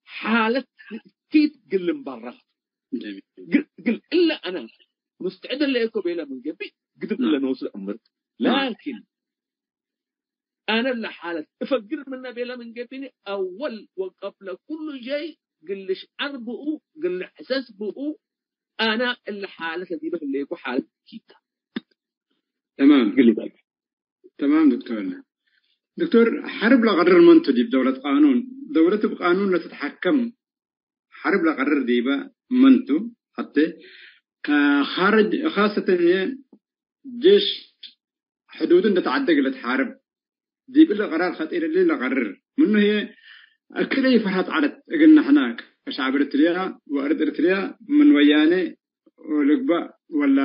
ሓለት እኪት እግል ልንበረክ። ጀሚል። እግል፣ እግል እለ አነ ሙስትዕድ ለይኮ ቤለ ምን ገብእ፣ ግድም እለ ናም። ኖሱ ለአምር። ናም። ላኪን አነ እለ ሓለት እፈግር ምነ ቤለ ምን ገብእኒ፣ አወል ወቀብለ ኩሉ ሸይ እግል ልሽዐር ብኡ፣ እግል ልሕሰስ ብኡ፣ አነ እለ ሓለት ለዲበ ህሌኩ ሓለት እኪት ተ። ተማም። እግል ይበል። ተማም ዶክተር። ዶክተር፣ ሐርብ ለቀርር መን ቱ ዲብ ደውለት ቃኑን? ደውለት እብ ቃኑን ለትትሐከም ሐርብ ለቀርር ዲበ መን ቱ? ሐቴ፣ አ፣ ኻርጅ፣ ካሰተን ህዬ ጄሽ ሕዱዱ እንዴ ተዐደ እግል ልትሓርብ፣ ዲብ እሊ ቀራር ከጢር እሊ ለቀርር ምኑ ህዬ፣ እክለ ፈርሀት ዐለት እግልነ ሕነ ከሸዕብ ኤረትርያ ወአርድ ኤረትርያ ምን ወያኔ ወልግባእ ወላ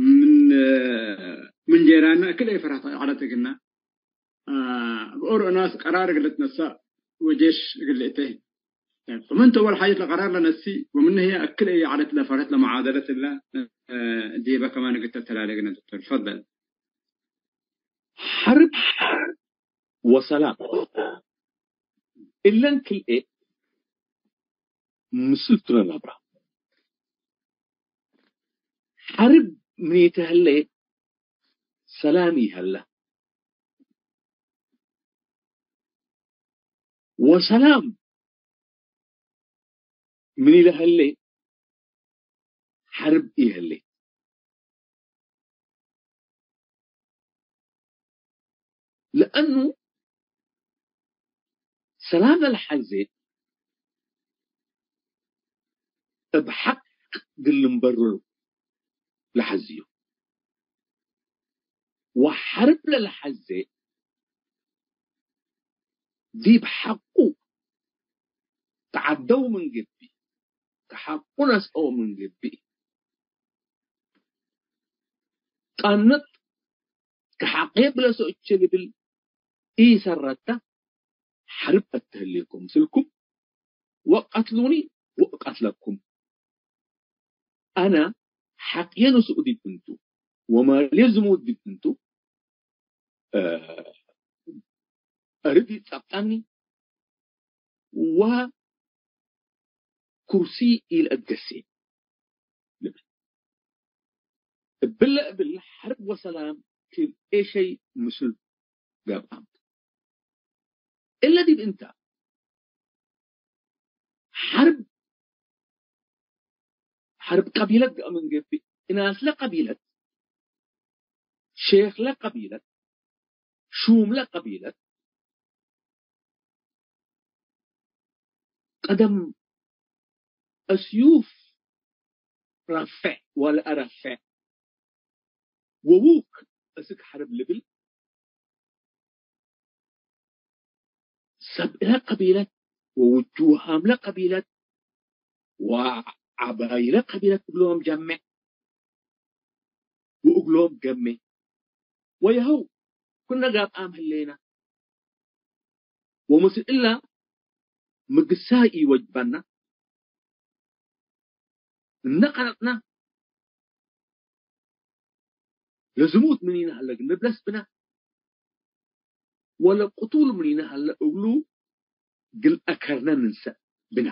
ምን፣ ምን ጄራነ እክለ ፈርሀት ዐለት እግልነ። አ፣ እብ ኦሮ እናስ ቀራር እግል ልትነሰእ ወጄሽ እግል ልእቴ። ፈመንቱ አወል ሓጀት ለቀራር ለነሲ፣ ወምነ ህዬ አክል እየ ዐለት ለፈርሀት ለመዓደለት እለ፣ አ፣ ዲበ ከማን እግል ተተላሌ ግነ ዶክተር። ትፈደል። ሐርብ ወሰላም። እለን ክልኤ ምስል ቱ ለነብራ። ሐርብ ምን ኢተሀሌ ሰላም ኢሀለ። ወሰላም ምን ኢለሀሌ ሐርብ ኢሀሌ። ለአኑ ሰላም ለልሐዜ እብ ሐቅ እግል ልንበሩ ለሐዝዩ። ወሐርብ ለልሐዜ ዲብ ሐቁ ተዐደው ምን ገብእ፣ ከሐቁ ነስአው ምን ገብእ፣ ቀንጥ ከሐቄ ብለሶ እቼ ልብል ኢሰረተ ሐርብ አተህሌኩም ምስልኩም ወቀትሉኒ ወእቀትለኩም። አነ ሐቅየ ንስኡ ዲብ እንቱ ወማልየ ዝሙት ዲብ እንቱ፣ እ፣ አርድ ኢጸብጠኒ ወኩርሲ ኢለአትገሴ ልብል። እብለ እብል ሐርብ ወሰላም ክልኤ ሸይ ምስል ገብአም። እለ ዲብ እንተ ሐርብ፣ ሐርብ ቀቢለት ገአ ምን ገብእ፣ እናስለ ቀቢለት ሼክ ለቀቢለት፣ ሹም ለቀቢለት፣ ቀደም አስዩፍ ረፌዕ ወለአረፌዕ ወዉክ እስክ ሐርብ ልብል ሰብ እለ ቀቢለት ወውጁሃም ለቀቢለት ወዐባይለ ቀቢለት እግሎም ጀሜዕ ወእግሎም ገሜ ወየሀው ኩነ ጋብአም ህሌነ ወምስል እለ ምግሳይ ኢወጅበነ እነ ቀረጥነ ለዝሙት ምኒነ ሀለ እግል ንብለስ ብነ ወለ ቅቱል ምኒነ ሀለ እግሉ እግል አከርነ ንንሰእ ብነ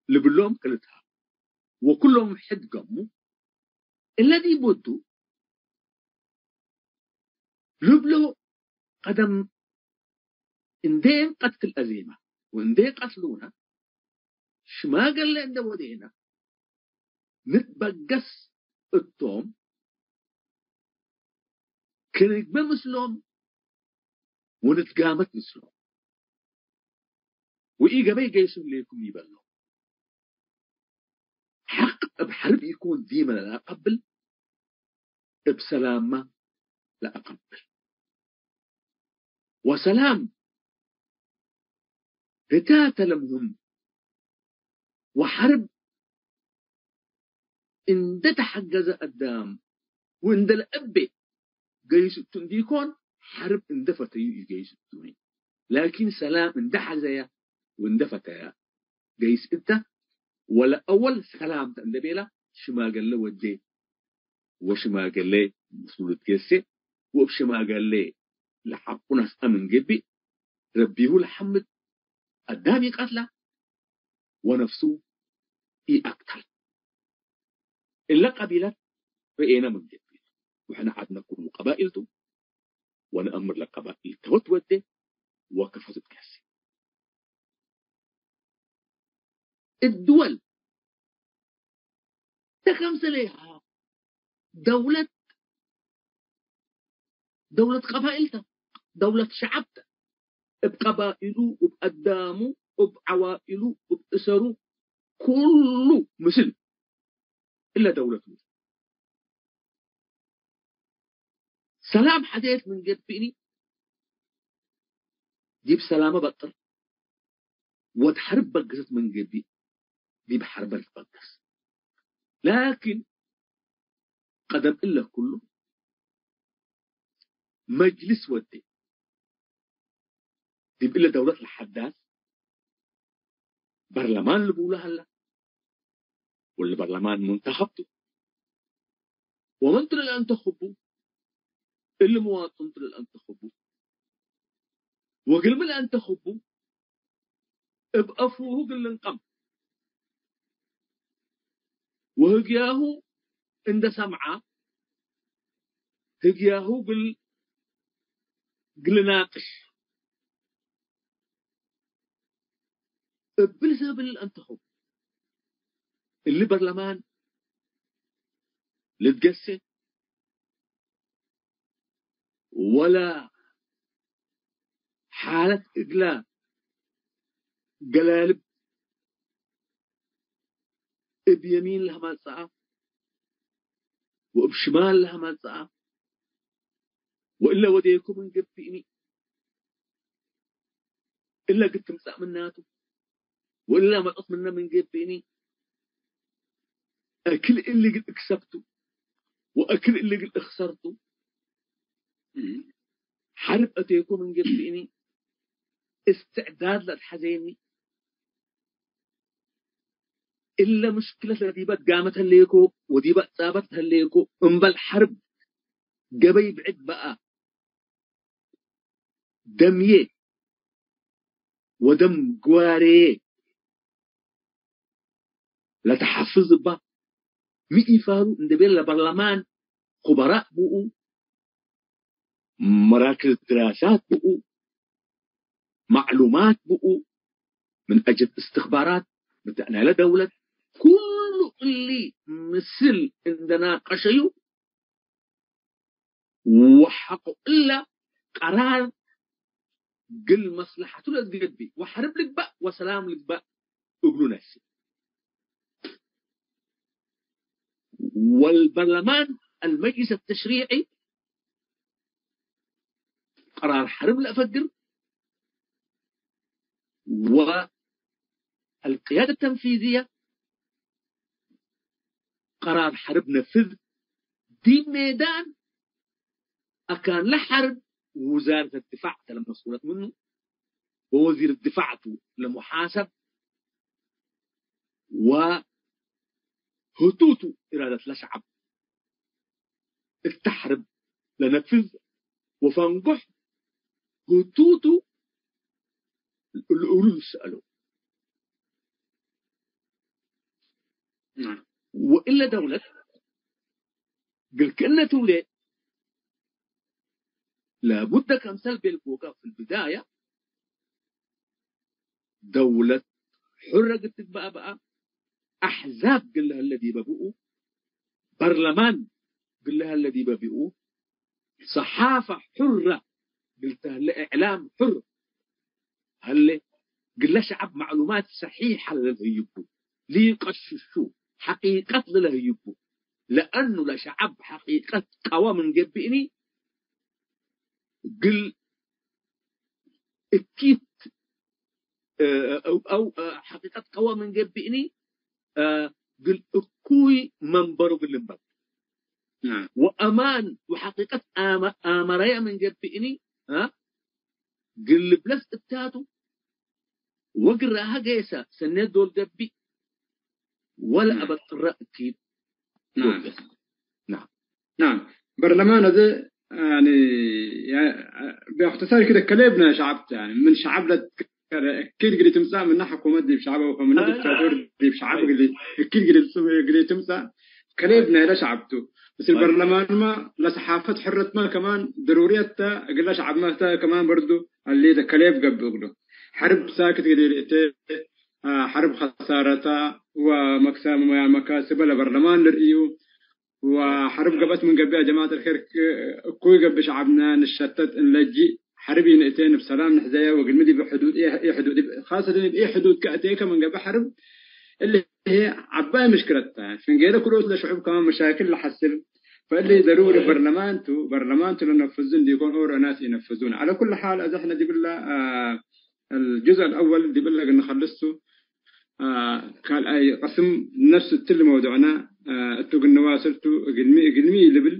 ልብሎም ክልተ ወኩሎም ሕድ ገሙ እለ ዲብ ወዱ ልብሎ ቀደም እንዴ እንቀትል አዜመ ወእንዴ ቀትሉነ ሽማገሌ እንደ ወዴነ ንትበገስ እቶም፣ ክንግበ ምስሎም ወንትጋመት ምስሎም። ወኢገበይ ገይሱ ህሌኩም ኢበሎ። ሐቅ እብ ሐርብ ኢኮን ዲመ ለለአቀብል፣ እብ ሰላምመ ለአቀብል። ወሰላም ህታተ ለምህም ወሐርብ እንደ ተሐገዘ አዳም ወእንደ ለአቤ ገይስ እቱ እንዲኮን፣ ሐርብ እንደ ፈተዩ ኢገይስ እቱ። ላኪን ሰላም እንደ ሐዘየ ወእንደ ፈተየ ገይስ እተ፣ ወለአወል ሰላምተ እንደ ቤለ ሽማገሌ ወዴ ወሽማገሌ ምስሉ ልትገሴ ወእብ ሽማገሌ ለሐቁ ነስአ ምን ገብእ ረቢሁ ለሐምድ አዳም ኢቀትላ ወነፍሱ ኢአቅተል። እለ ቀቢለት ረኤነ ምን ገብእ ወሕነ ዐድነ ኩሉ ቀባኢል ቱ ወነአምር ለቀባኢል ተወት ወዴ ወከፈቱ ትገሴ። እድወል ተከምሰለይሃ ደውለት፣ ደውለት ቀባኢል ተ፣ ደውለት ሸዐብ ተ፣ እብ ቀባኢሉ፣ እብ አዳሙ፣ እብ ዐዋኢሉ፣ እብ እሰሩ፣ ኩሉ ምስል እለ ደውለት ቱ። ሰላም ሐዜት ምን ገብእኒ፣ ዲብ ሰላመ በጥር፣ ወድ ሐርብ በግሰት ምን ገብእ፣ ዲብ ሐርበ ልትበገስ። ላኪን፣ ቀደም እለ ኩሉ፣ መጅልስ ወዴ፣ ዲብ እለ ደውለት ለሐዳስ፣ በርለማን ልቡለ ሀለ፣ ወለ በርለማን ሙንተኸብ ቱ። ወመን ቱ ለለአንተኽቡ፣ እሊ መዋጥን ቱ ለለአንተኽቡ። ወእግልሚ ለአንተኽቡ፣ እብ አፉሁ እግል ልንቀም። ወህግያሁ እንደ ሰምዐ፣ ህግያሁ እግል፣ እግል ልናቅሽ። እብል ሰብል ለአንተኽቡ፣ እሊ በርለማን ልትገሴ፣ ወለ ሓለት እግለ ገላልብ እብ የሚን ለሀመጽአ ወእብ ሽማል ለሀመጽአ ወእለ ወዴኩ ምን ገብእኒ፣ እለ እግል ትምጸእ ምናቱ ወእለ መጽአት ምነ ምን ገብእኒ፣ አክል እሊ እግል እክሰብቱ ወአክል እሊ እግል እክሰርቱ፣ ሐርብ አቴኮ ምን ገብእኒ፣ እስትዕዳድ ለአትሐዜኒ፣ እለ ምሽክለት ለዲበ ጋመት ህሌኮ ወዲበ ጻበት ህሌኮ፣ እምበል ሐርብ ገበይ ብዕድ በአ፣ ደምዬ ወደም ግዋሬዬ ለተሐፍዝ እባ ሚ ኢፋሉ እንዴ ቤለ ለበርለማን ኩበራእ ብኡ፣ መራክዝ ድራሳት ብኡ፣ ማዕሉማት ብኡ፣ ምን አጀት እስትኽባራት ብታእ ናይለ ደውለት፣ ኩሉ እሊ ምስል እንዴ ናቀሸዩ፣ ወሐቆ እለ ቀራር እግል መስለሐቱ ለትገብእ ወሐርብ ልግበእ ወሰላም ልግበእ እግሉ ነስእ። ወልበርለማን፣ አልመጅሊስ አተሽሪዒ፣ ቀራር ሐርብ ለአፈግር፣ ወአልቅያደ ተንፊዝየ ቀራር ሐርብ ነፍዝ፣ ዲብ ሜዳን አካን ለሐርብ ውዛረት ድፋዕ ተ ለመስኡለት ምኑ፣ ወወዚር ድፋዕ ቱ ለሙሓሰብ፣ ወህቱ ቱ ኢራደት ለሸዐብ እተ ሐርብ ለነፍዝ ወፈንጎሕ ህቱ ቱ እሉ ልሰአለው። ናም። ወእለ ደውለት እግል ክእነ ትውሌ ለቡደ ከምሰል ቤልኩከ ፊ ልብዳየ ደውለት ሑረ እግል ትግበእ በአ፣ አሕዛብ እግል ለህለ ዲበ ብኡ፣ በርለማን እግል ለህለ ዲበ ብኡ፣ ሰሓፈ ሑረ እግል ተህለ፣ እዕላም ሑር ሀሌ፣ እግለ ሸዐብ መዕሉማት ሰሒሐ ለለህይቡ፣ ሊቀሽሹ፣ ሐቂቀት ለለህይቡ። ለአኑ ለሸዐብ ሐቂቀት ቀወ ምን ገብእኒ፣ እግል እኪት፣ እ፣ አው፣ አው፣ እ፣ ሐቂቀት ቀወ ምን ገብእኒ፣ እ፣ እግል እኩይ መንበሩ እግል ልንበር። ናም። ወአማን ወሐቂቀት አመ-፣ አመረየ ምን ገብእኒ፣ እ፣ እግል ልብለስ እታቱ፣ ወግራሀ ጌሰ ሰኔት ዶል ገብእ፣ ወለ ናም። አበጥረ እኪት ናም። ዶል ገብእ። ናም። ናም። በርለማን አዜ፣ ያኒ፣ ያ-፣ በእክትሳር ክደ ከሌብነ ሸዐብ ተ፣ ያኒ፣ ምን ሸዐብ ለትከረ፣ እኪት ግዲ ትምጻእ ምነ ሕኩመት ዲብ ሸዐብ አው ከምነ አይ፣ ዲክታቶር ዲብ ሸዐብ አይ። ግዲ፣ እኪት ግዲ ትም-፣ ግዲ ትምጻእ ከሌብነ ሄለ ሸዐብ ቱ። ምስል አይ። በርለማንመ ለሰሓፈት ሕረትመ ከማን ደሩርየት ተ፣ እግለ ሸዐብመ ተ ከማን በርዱ አሊ ከሌብ ገብእ እግሉ። ሐርብ ሳክት ግዲ ልእቴ፣ አ፣ ሐርብ ከሳረታ ወመክሰ-፣ መካስበ ለበርለማን ልርእዩ። ወሐርብ ገብአት ምን ገብእ ጀማዐት አልከይር እኩይ ገብእ ሸዐብነ ንሸተት እንለጅእ ሐርብ ኢንእቴን እብ ሰላም ንሕዘየ ወግድሚ ዲብ ሕዱድ ኢ-፣ ኢ-፣ ሕዱድ ዲብ፣ ካሰተን ዲብ ኢ-፣ ሕዱድ ከእቴከ ምን ገብእ ሐርብ እሊ ህዬ ዐባይ ምሽክለት ተ። ፍንጌለ ክልኦት ለሽዑብ ከማን መሻክል ለሐስል ፈእሊ ደሩሪ በርለማን ቱ፣ በርለማን ቱ ለነፍዙ እንዲኮን ኦሮ እናስ ኢነፍዙን። ዐለ ኩል ሓል አዜ ሕነ ዲብለ፣ አ፣ الجزء الأول ዲብለ እግል ንከልስ ቱ፣ አ፣ ካልኣይ ቅስም ነፍስ እትሊ መውዱዕነ፣ አ፣ እቱ እግል ንዋስል ቱ፣ እግልሚ፣ እግልሚ ልብል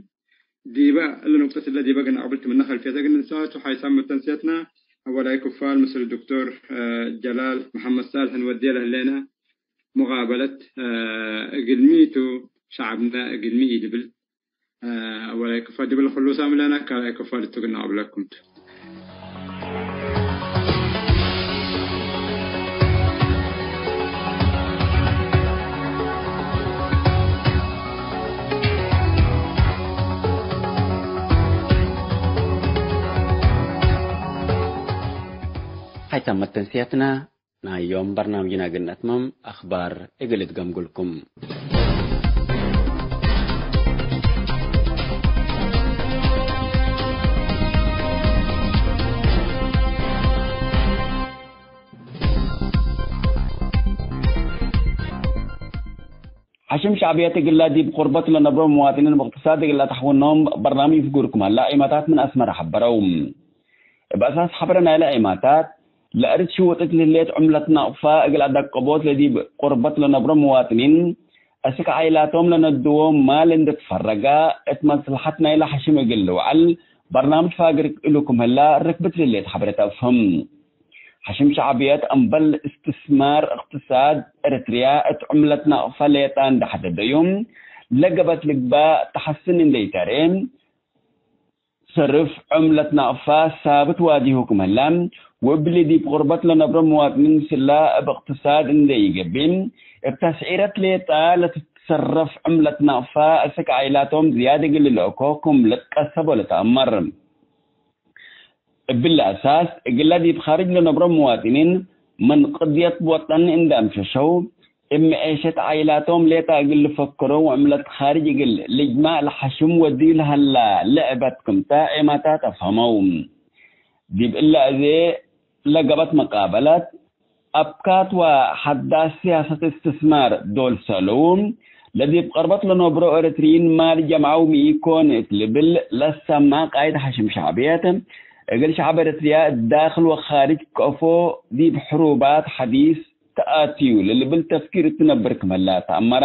ዲበ እለ ኑቅጠት እለ ዲበ እግል ነአቅብል ቱ ምነ ከልፍየተ እግል ንንሰአቱ ሓይሳም መተንስየትነ፣ አወላይ ክፋል ምስል ዶክቶር፣ አ፣ ጀላል መሐመድ ሳልሕ እንወድየ ለህሌነ ሙቃበለት፣ አ፣ እግልሚ ቱ ሸዐብነ እግልሚ ኢልብል፣ አ፣ አወላይ ክፋል ዲብለ ክሉ ሳምለነ፣ ካልኣይ ክፋል እቱ እግል ነአቅብለኩም ቱ። ሀይታም መተንስያትና ናይ ዮም በርናምጅና እግል ነአትምም፣ አኽባር እግል እትገምግልኩም። ሐሽም ሸዕብየት እግላ ዲብ ቁርበት ለነብሮ ምዋጥኒን ብእቅትሳድ እግላ ተሕውኖም በርናምጅ ፍጉርኩም ሀላ ዒማታት ምን አስመረ ሐበረው። እብ አሳስ ሐብረ ናይለ ዒማታት፣ ለአርድ ሽውጥት ለህሌት ዑምለት ናቅፋ እግል አዳቀቦት ለዲብ ቁርበት ለነብሮ ምዋጥኒን፣ አስክ ዓይላቶም ለነድዎ ማል እንዴ ትፈረገ፣ እት መስለሐት ናይለ ሐሽም እግል ልውዐል በርናምጅ ፋግር እሉ ክም ህላ ርክብት ለህሌት ሐብረት አፍህም። ሐሽም ሸዕብየት እምበል እስትስማር እቅትሳድ ኤረትርያ እት ዑምለት ናቅፋ ሌጣ እንዴ ሐደደዩ፣ ለገበት ልግባእ ተሐስን እንዴ ኢተርኤ፣ ሰርፍ ዑምለት ናቅፋ ሳብት ዋዲሁ ክም ህላ፣ ወእብሊ ዲብ ቁርበት ለነብሮ ምዋጥኒን ምስላ እብ እቅትሳድ እንዴ ኢገብእ፣ እብ ተስዒረት ሌጣ ለትትሰረፍ ዑምለት ናቅፋ፣ አስክ ዓይላቶም ዝያድ እግል ልልአኮ ክም ልትቀሰቦ ለተአመር። እብሊ አሳስ፣ እግላ ዲብ ካርጅ ለነብሮ ምዋጥኒን ምን ቅድየት ወጠን እንዴ አምሸሸው፣ እብ መዔሸት ዓኢላቶም ሌጠ እግል ልፈክሮ ወዕምለት ካርጅ እግል ልጅማዕ ለሐሽም ወድዩ ለሀላ ልዕበት ክምተ ዔማታት አፍሀመው። ዲብ እለ አዜ ለገበት መቃበለት፣ አብካት ወሐዳስ ሲያሰት እስትስማር ዶል ሰልዉ፣ ለዲብ ቀርበት ለነብሮ ኤረትርይን ማል ጀምዐው ሚ ኢኮን እት ልብል ለሰማ ቃይድ ሐሽም ሸዕብየት፣ እግል ሸዕብ ኤረትርያ ዳክል ወካርጅ ከአፎ ዲብ ሕሩባት ሐዲስ ተአትዩ ለልብል ተፍኪር እት ነብር ክመላ ተአመረ።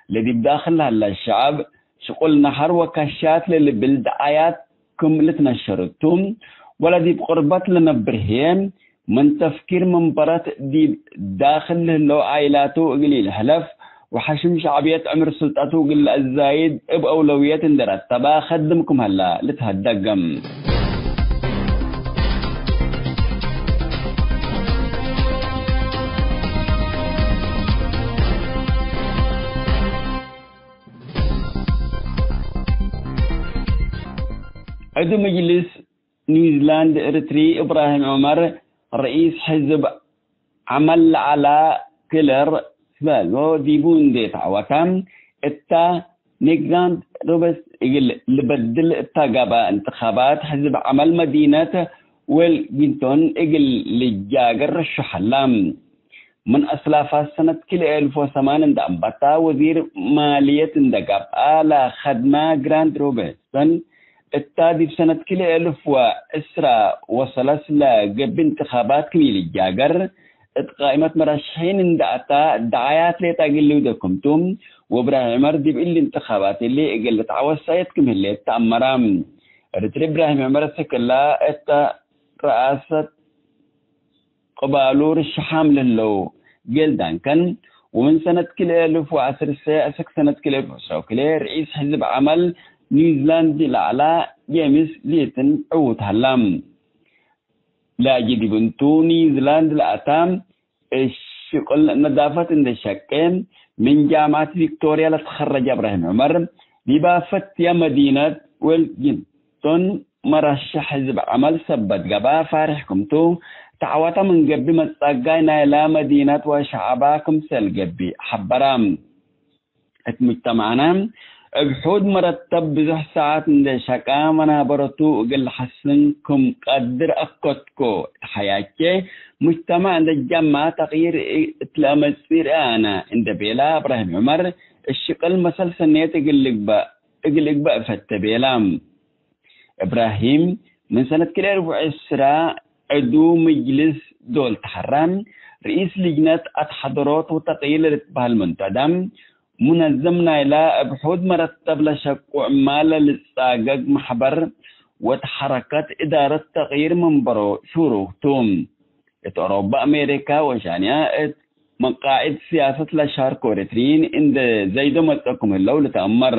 ለዲብ ዳክል ለሀለ ሸዐብ ሽቁል ነሐር ወከሻት ለልብል ደዓያት ክም ልትነሸር እቱ፣ ወለዲብ ቅርበት ለነብር ህዬ፣ ምን ተፍኪር መንበረት ዲብ ዳክል ለህለው ዓኢላቱ እግል ኢልሕለፍ፣ ወሐሽም ሸዕብየት ዕምር ስልጠቱ እግል ለአዛይድ እብ አውለውየት እንዴ ረተበ ከድም ክም ሀላ ልትሀደግ። ዕዱ ምጅልስ ኒውዚላንድ ኤረትሪ እብራሂም ዑመር፣ ርኢስ ሕዝብ ዐመል ለዐላ ክለር ስበሎ ዲቡ እንዴ ተዐወተ፣ እታ ኔግራንድ ሮበርትስ እግል ልበድል እታ ገብአ እንትኻባት ሕዝብ ዐመል መዲነት ዌልጊንቶን እግል ልጃገር ረሹሕ ሀላ። ምን አስላፋት ሰነት ክልኤ እልፍ ወሰማን እንደ አንበታ ወዚር ማልየት እንደ ገብአ ለከድመ ግራንድ ሮበርትሰን፣ እታ ዲብ ሰነት ክልኤ እልፍ ወዕስራ ወሰለስ ለገብእ እንትኻባት ክም ኢልጃገር እት ቃኢመት መረሽሒን እንደ አታ፣ ደዓያት ሌጠ እግል ልውዴ ክምቱ፣ ወእብራሂም ዑመር ዲብ እሊ እንትኻባት እሊ እግል ልትዐወት ሰእየት ክም ህሌት ተአመረ። እርትሪ እብራሂም ዑመር አስክ እላ እተ ረአሰት ቅባሉ ርሽሓም ለህለው ጌል ዳንከን፣ ወምን ሰነት ክልኤ እልፍ ወዐስር ሰ አስክ ሰነት ክልኤ እልፍ ወዕስራ ወክልኤ ርኢስ ሕዝብ ዐመል ኒውዚላንድ ለዐላ ጄምስ ሊትን ዕዉት ሀላ። ለአጀዲብ እንቱ ኒውዚላንድ ለአታ እሽቅል ነዳፈት እንዴ ሸቄ፣ ምን ጃምዐት ቪክቶርያ ለትከረጀ እብራሂም ዑመር፣ ዲባ ፈትየ መዲነት ዌልጊንቶን መረሸሕ ሕዝብ ዐመል ሰበት ገብአ ፋሬሕ ክምቱ፣ ተዐወተ ምን ገብእ መትጸጋይ ናይላ መዲነት ወሸዐባ ክምሰል ገብእ ሐበረ። እት ሙጅተማዕነ፣ እብ ሑድ መረተብ ብዙሕ ሰዓት እንዴ ሸቀ መናበረቱ እግል ለሐስን ክም ቀድር አከድኮ። እት ሐያቼ ሙጅተማዕ እንዴ ጀመ ተቅይር እት ለአመጽእ ርአነ እንዴ ቤለ እብራሂም ዑመር፣ እሽቅል መሰል ሰኔት እግል ልግበእ፣ እግል እግበእ እፈቴ ቤለ። እብራሂም ምን ሰነት ክልኤ እልፍ ወዕስራ ዕዱ ምጅልስ ዶል ተሐረ፣ ርኢስ ልጅነት አትሐደሮት ወተቅይር ለልትበህል መንተደም ሙነዘም ናይላ እብ ሑድ መረተብ ለሸቁ ዕማል ለልትጻገግ መሕበር ወእት ሐረከት እዳረት ተቅይር መንበሮ ሹሩክ ቱ። እት ኦሮበ፣ አሜሪካ ወሻንያ እት መቃዕድ ስያሰት ለሻርኮ ኤረትርዪን እንዴ ዘይዶ መጽኦ ክም ህለው ልትአመር።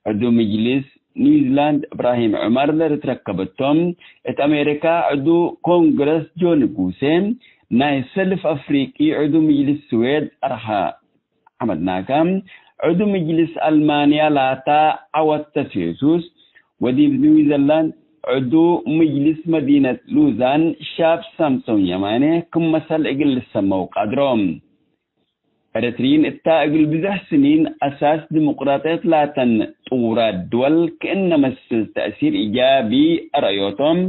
ዕዱ ምጅልስ ኒውዚላንድ እብራሂም ዑመር ለልትረከበቶም፣ እት አሜሪካ ዕዱ ኮንግረስ ጆን ጉሴ፣ ናይ ሰልፍ አፍሪቂ ዕዱ ምጅልስ ስዌድ አርሃ ሐመድ ናካ፣ ዕዱ ምጅልስ አልማንያ ላታ ዐወት ተሴሱስ፣ ወዲብ ኒውዚላንድ ዕዱ ምጅልስ መዲነት ሉዛን ሻብ ሳምሶን የማኔ ክም መሰል እግል ልሰመው ቀድሮ። ኤረትርዪን እታ እግል ብዘሕ ስኒን አሳስ ዲሞቅራጥየት ላተን ጥውራት ድወል ክእነ መስል ተእሲር ኢጃቢ አርአዮቶም፣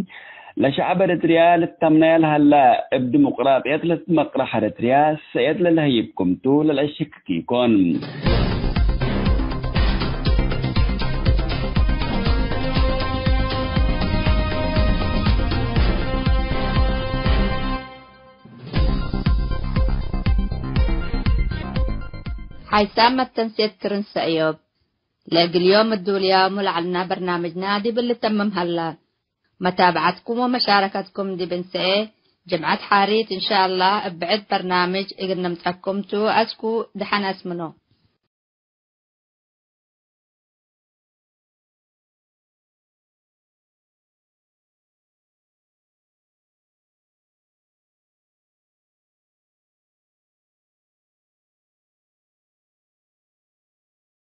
ለሸዐብ ኤረትርያ ልታምናያ ለሀላ እብ ዲሞቅራጥየት ለትትመቅረሕ ኤረትርያ ሰእየት ለለሀይብ ክምቱ ለለአሸክክ ኢኮን። ሓይሳም መተንሴት ክርን ሰእዮብ። ለእግል ዮም እዱልያሙ ለዐልና በርናምጅና ዲብ ልተምም ሀላ። መታብዐትኩም ወመሻረከትኩም ዲብ እንሰኤ ጅምዐት ሓሪት እንሻአላህ እብ ብዕድ በርናምጅ እግል ነምጸኩም ቱ። አስኩ ደሐን አስምኖ።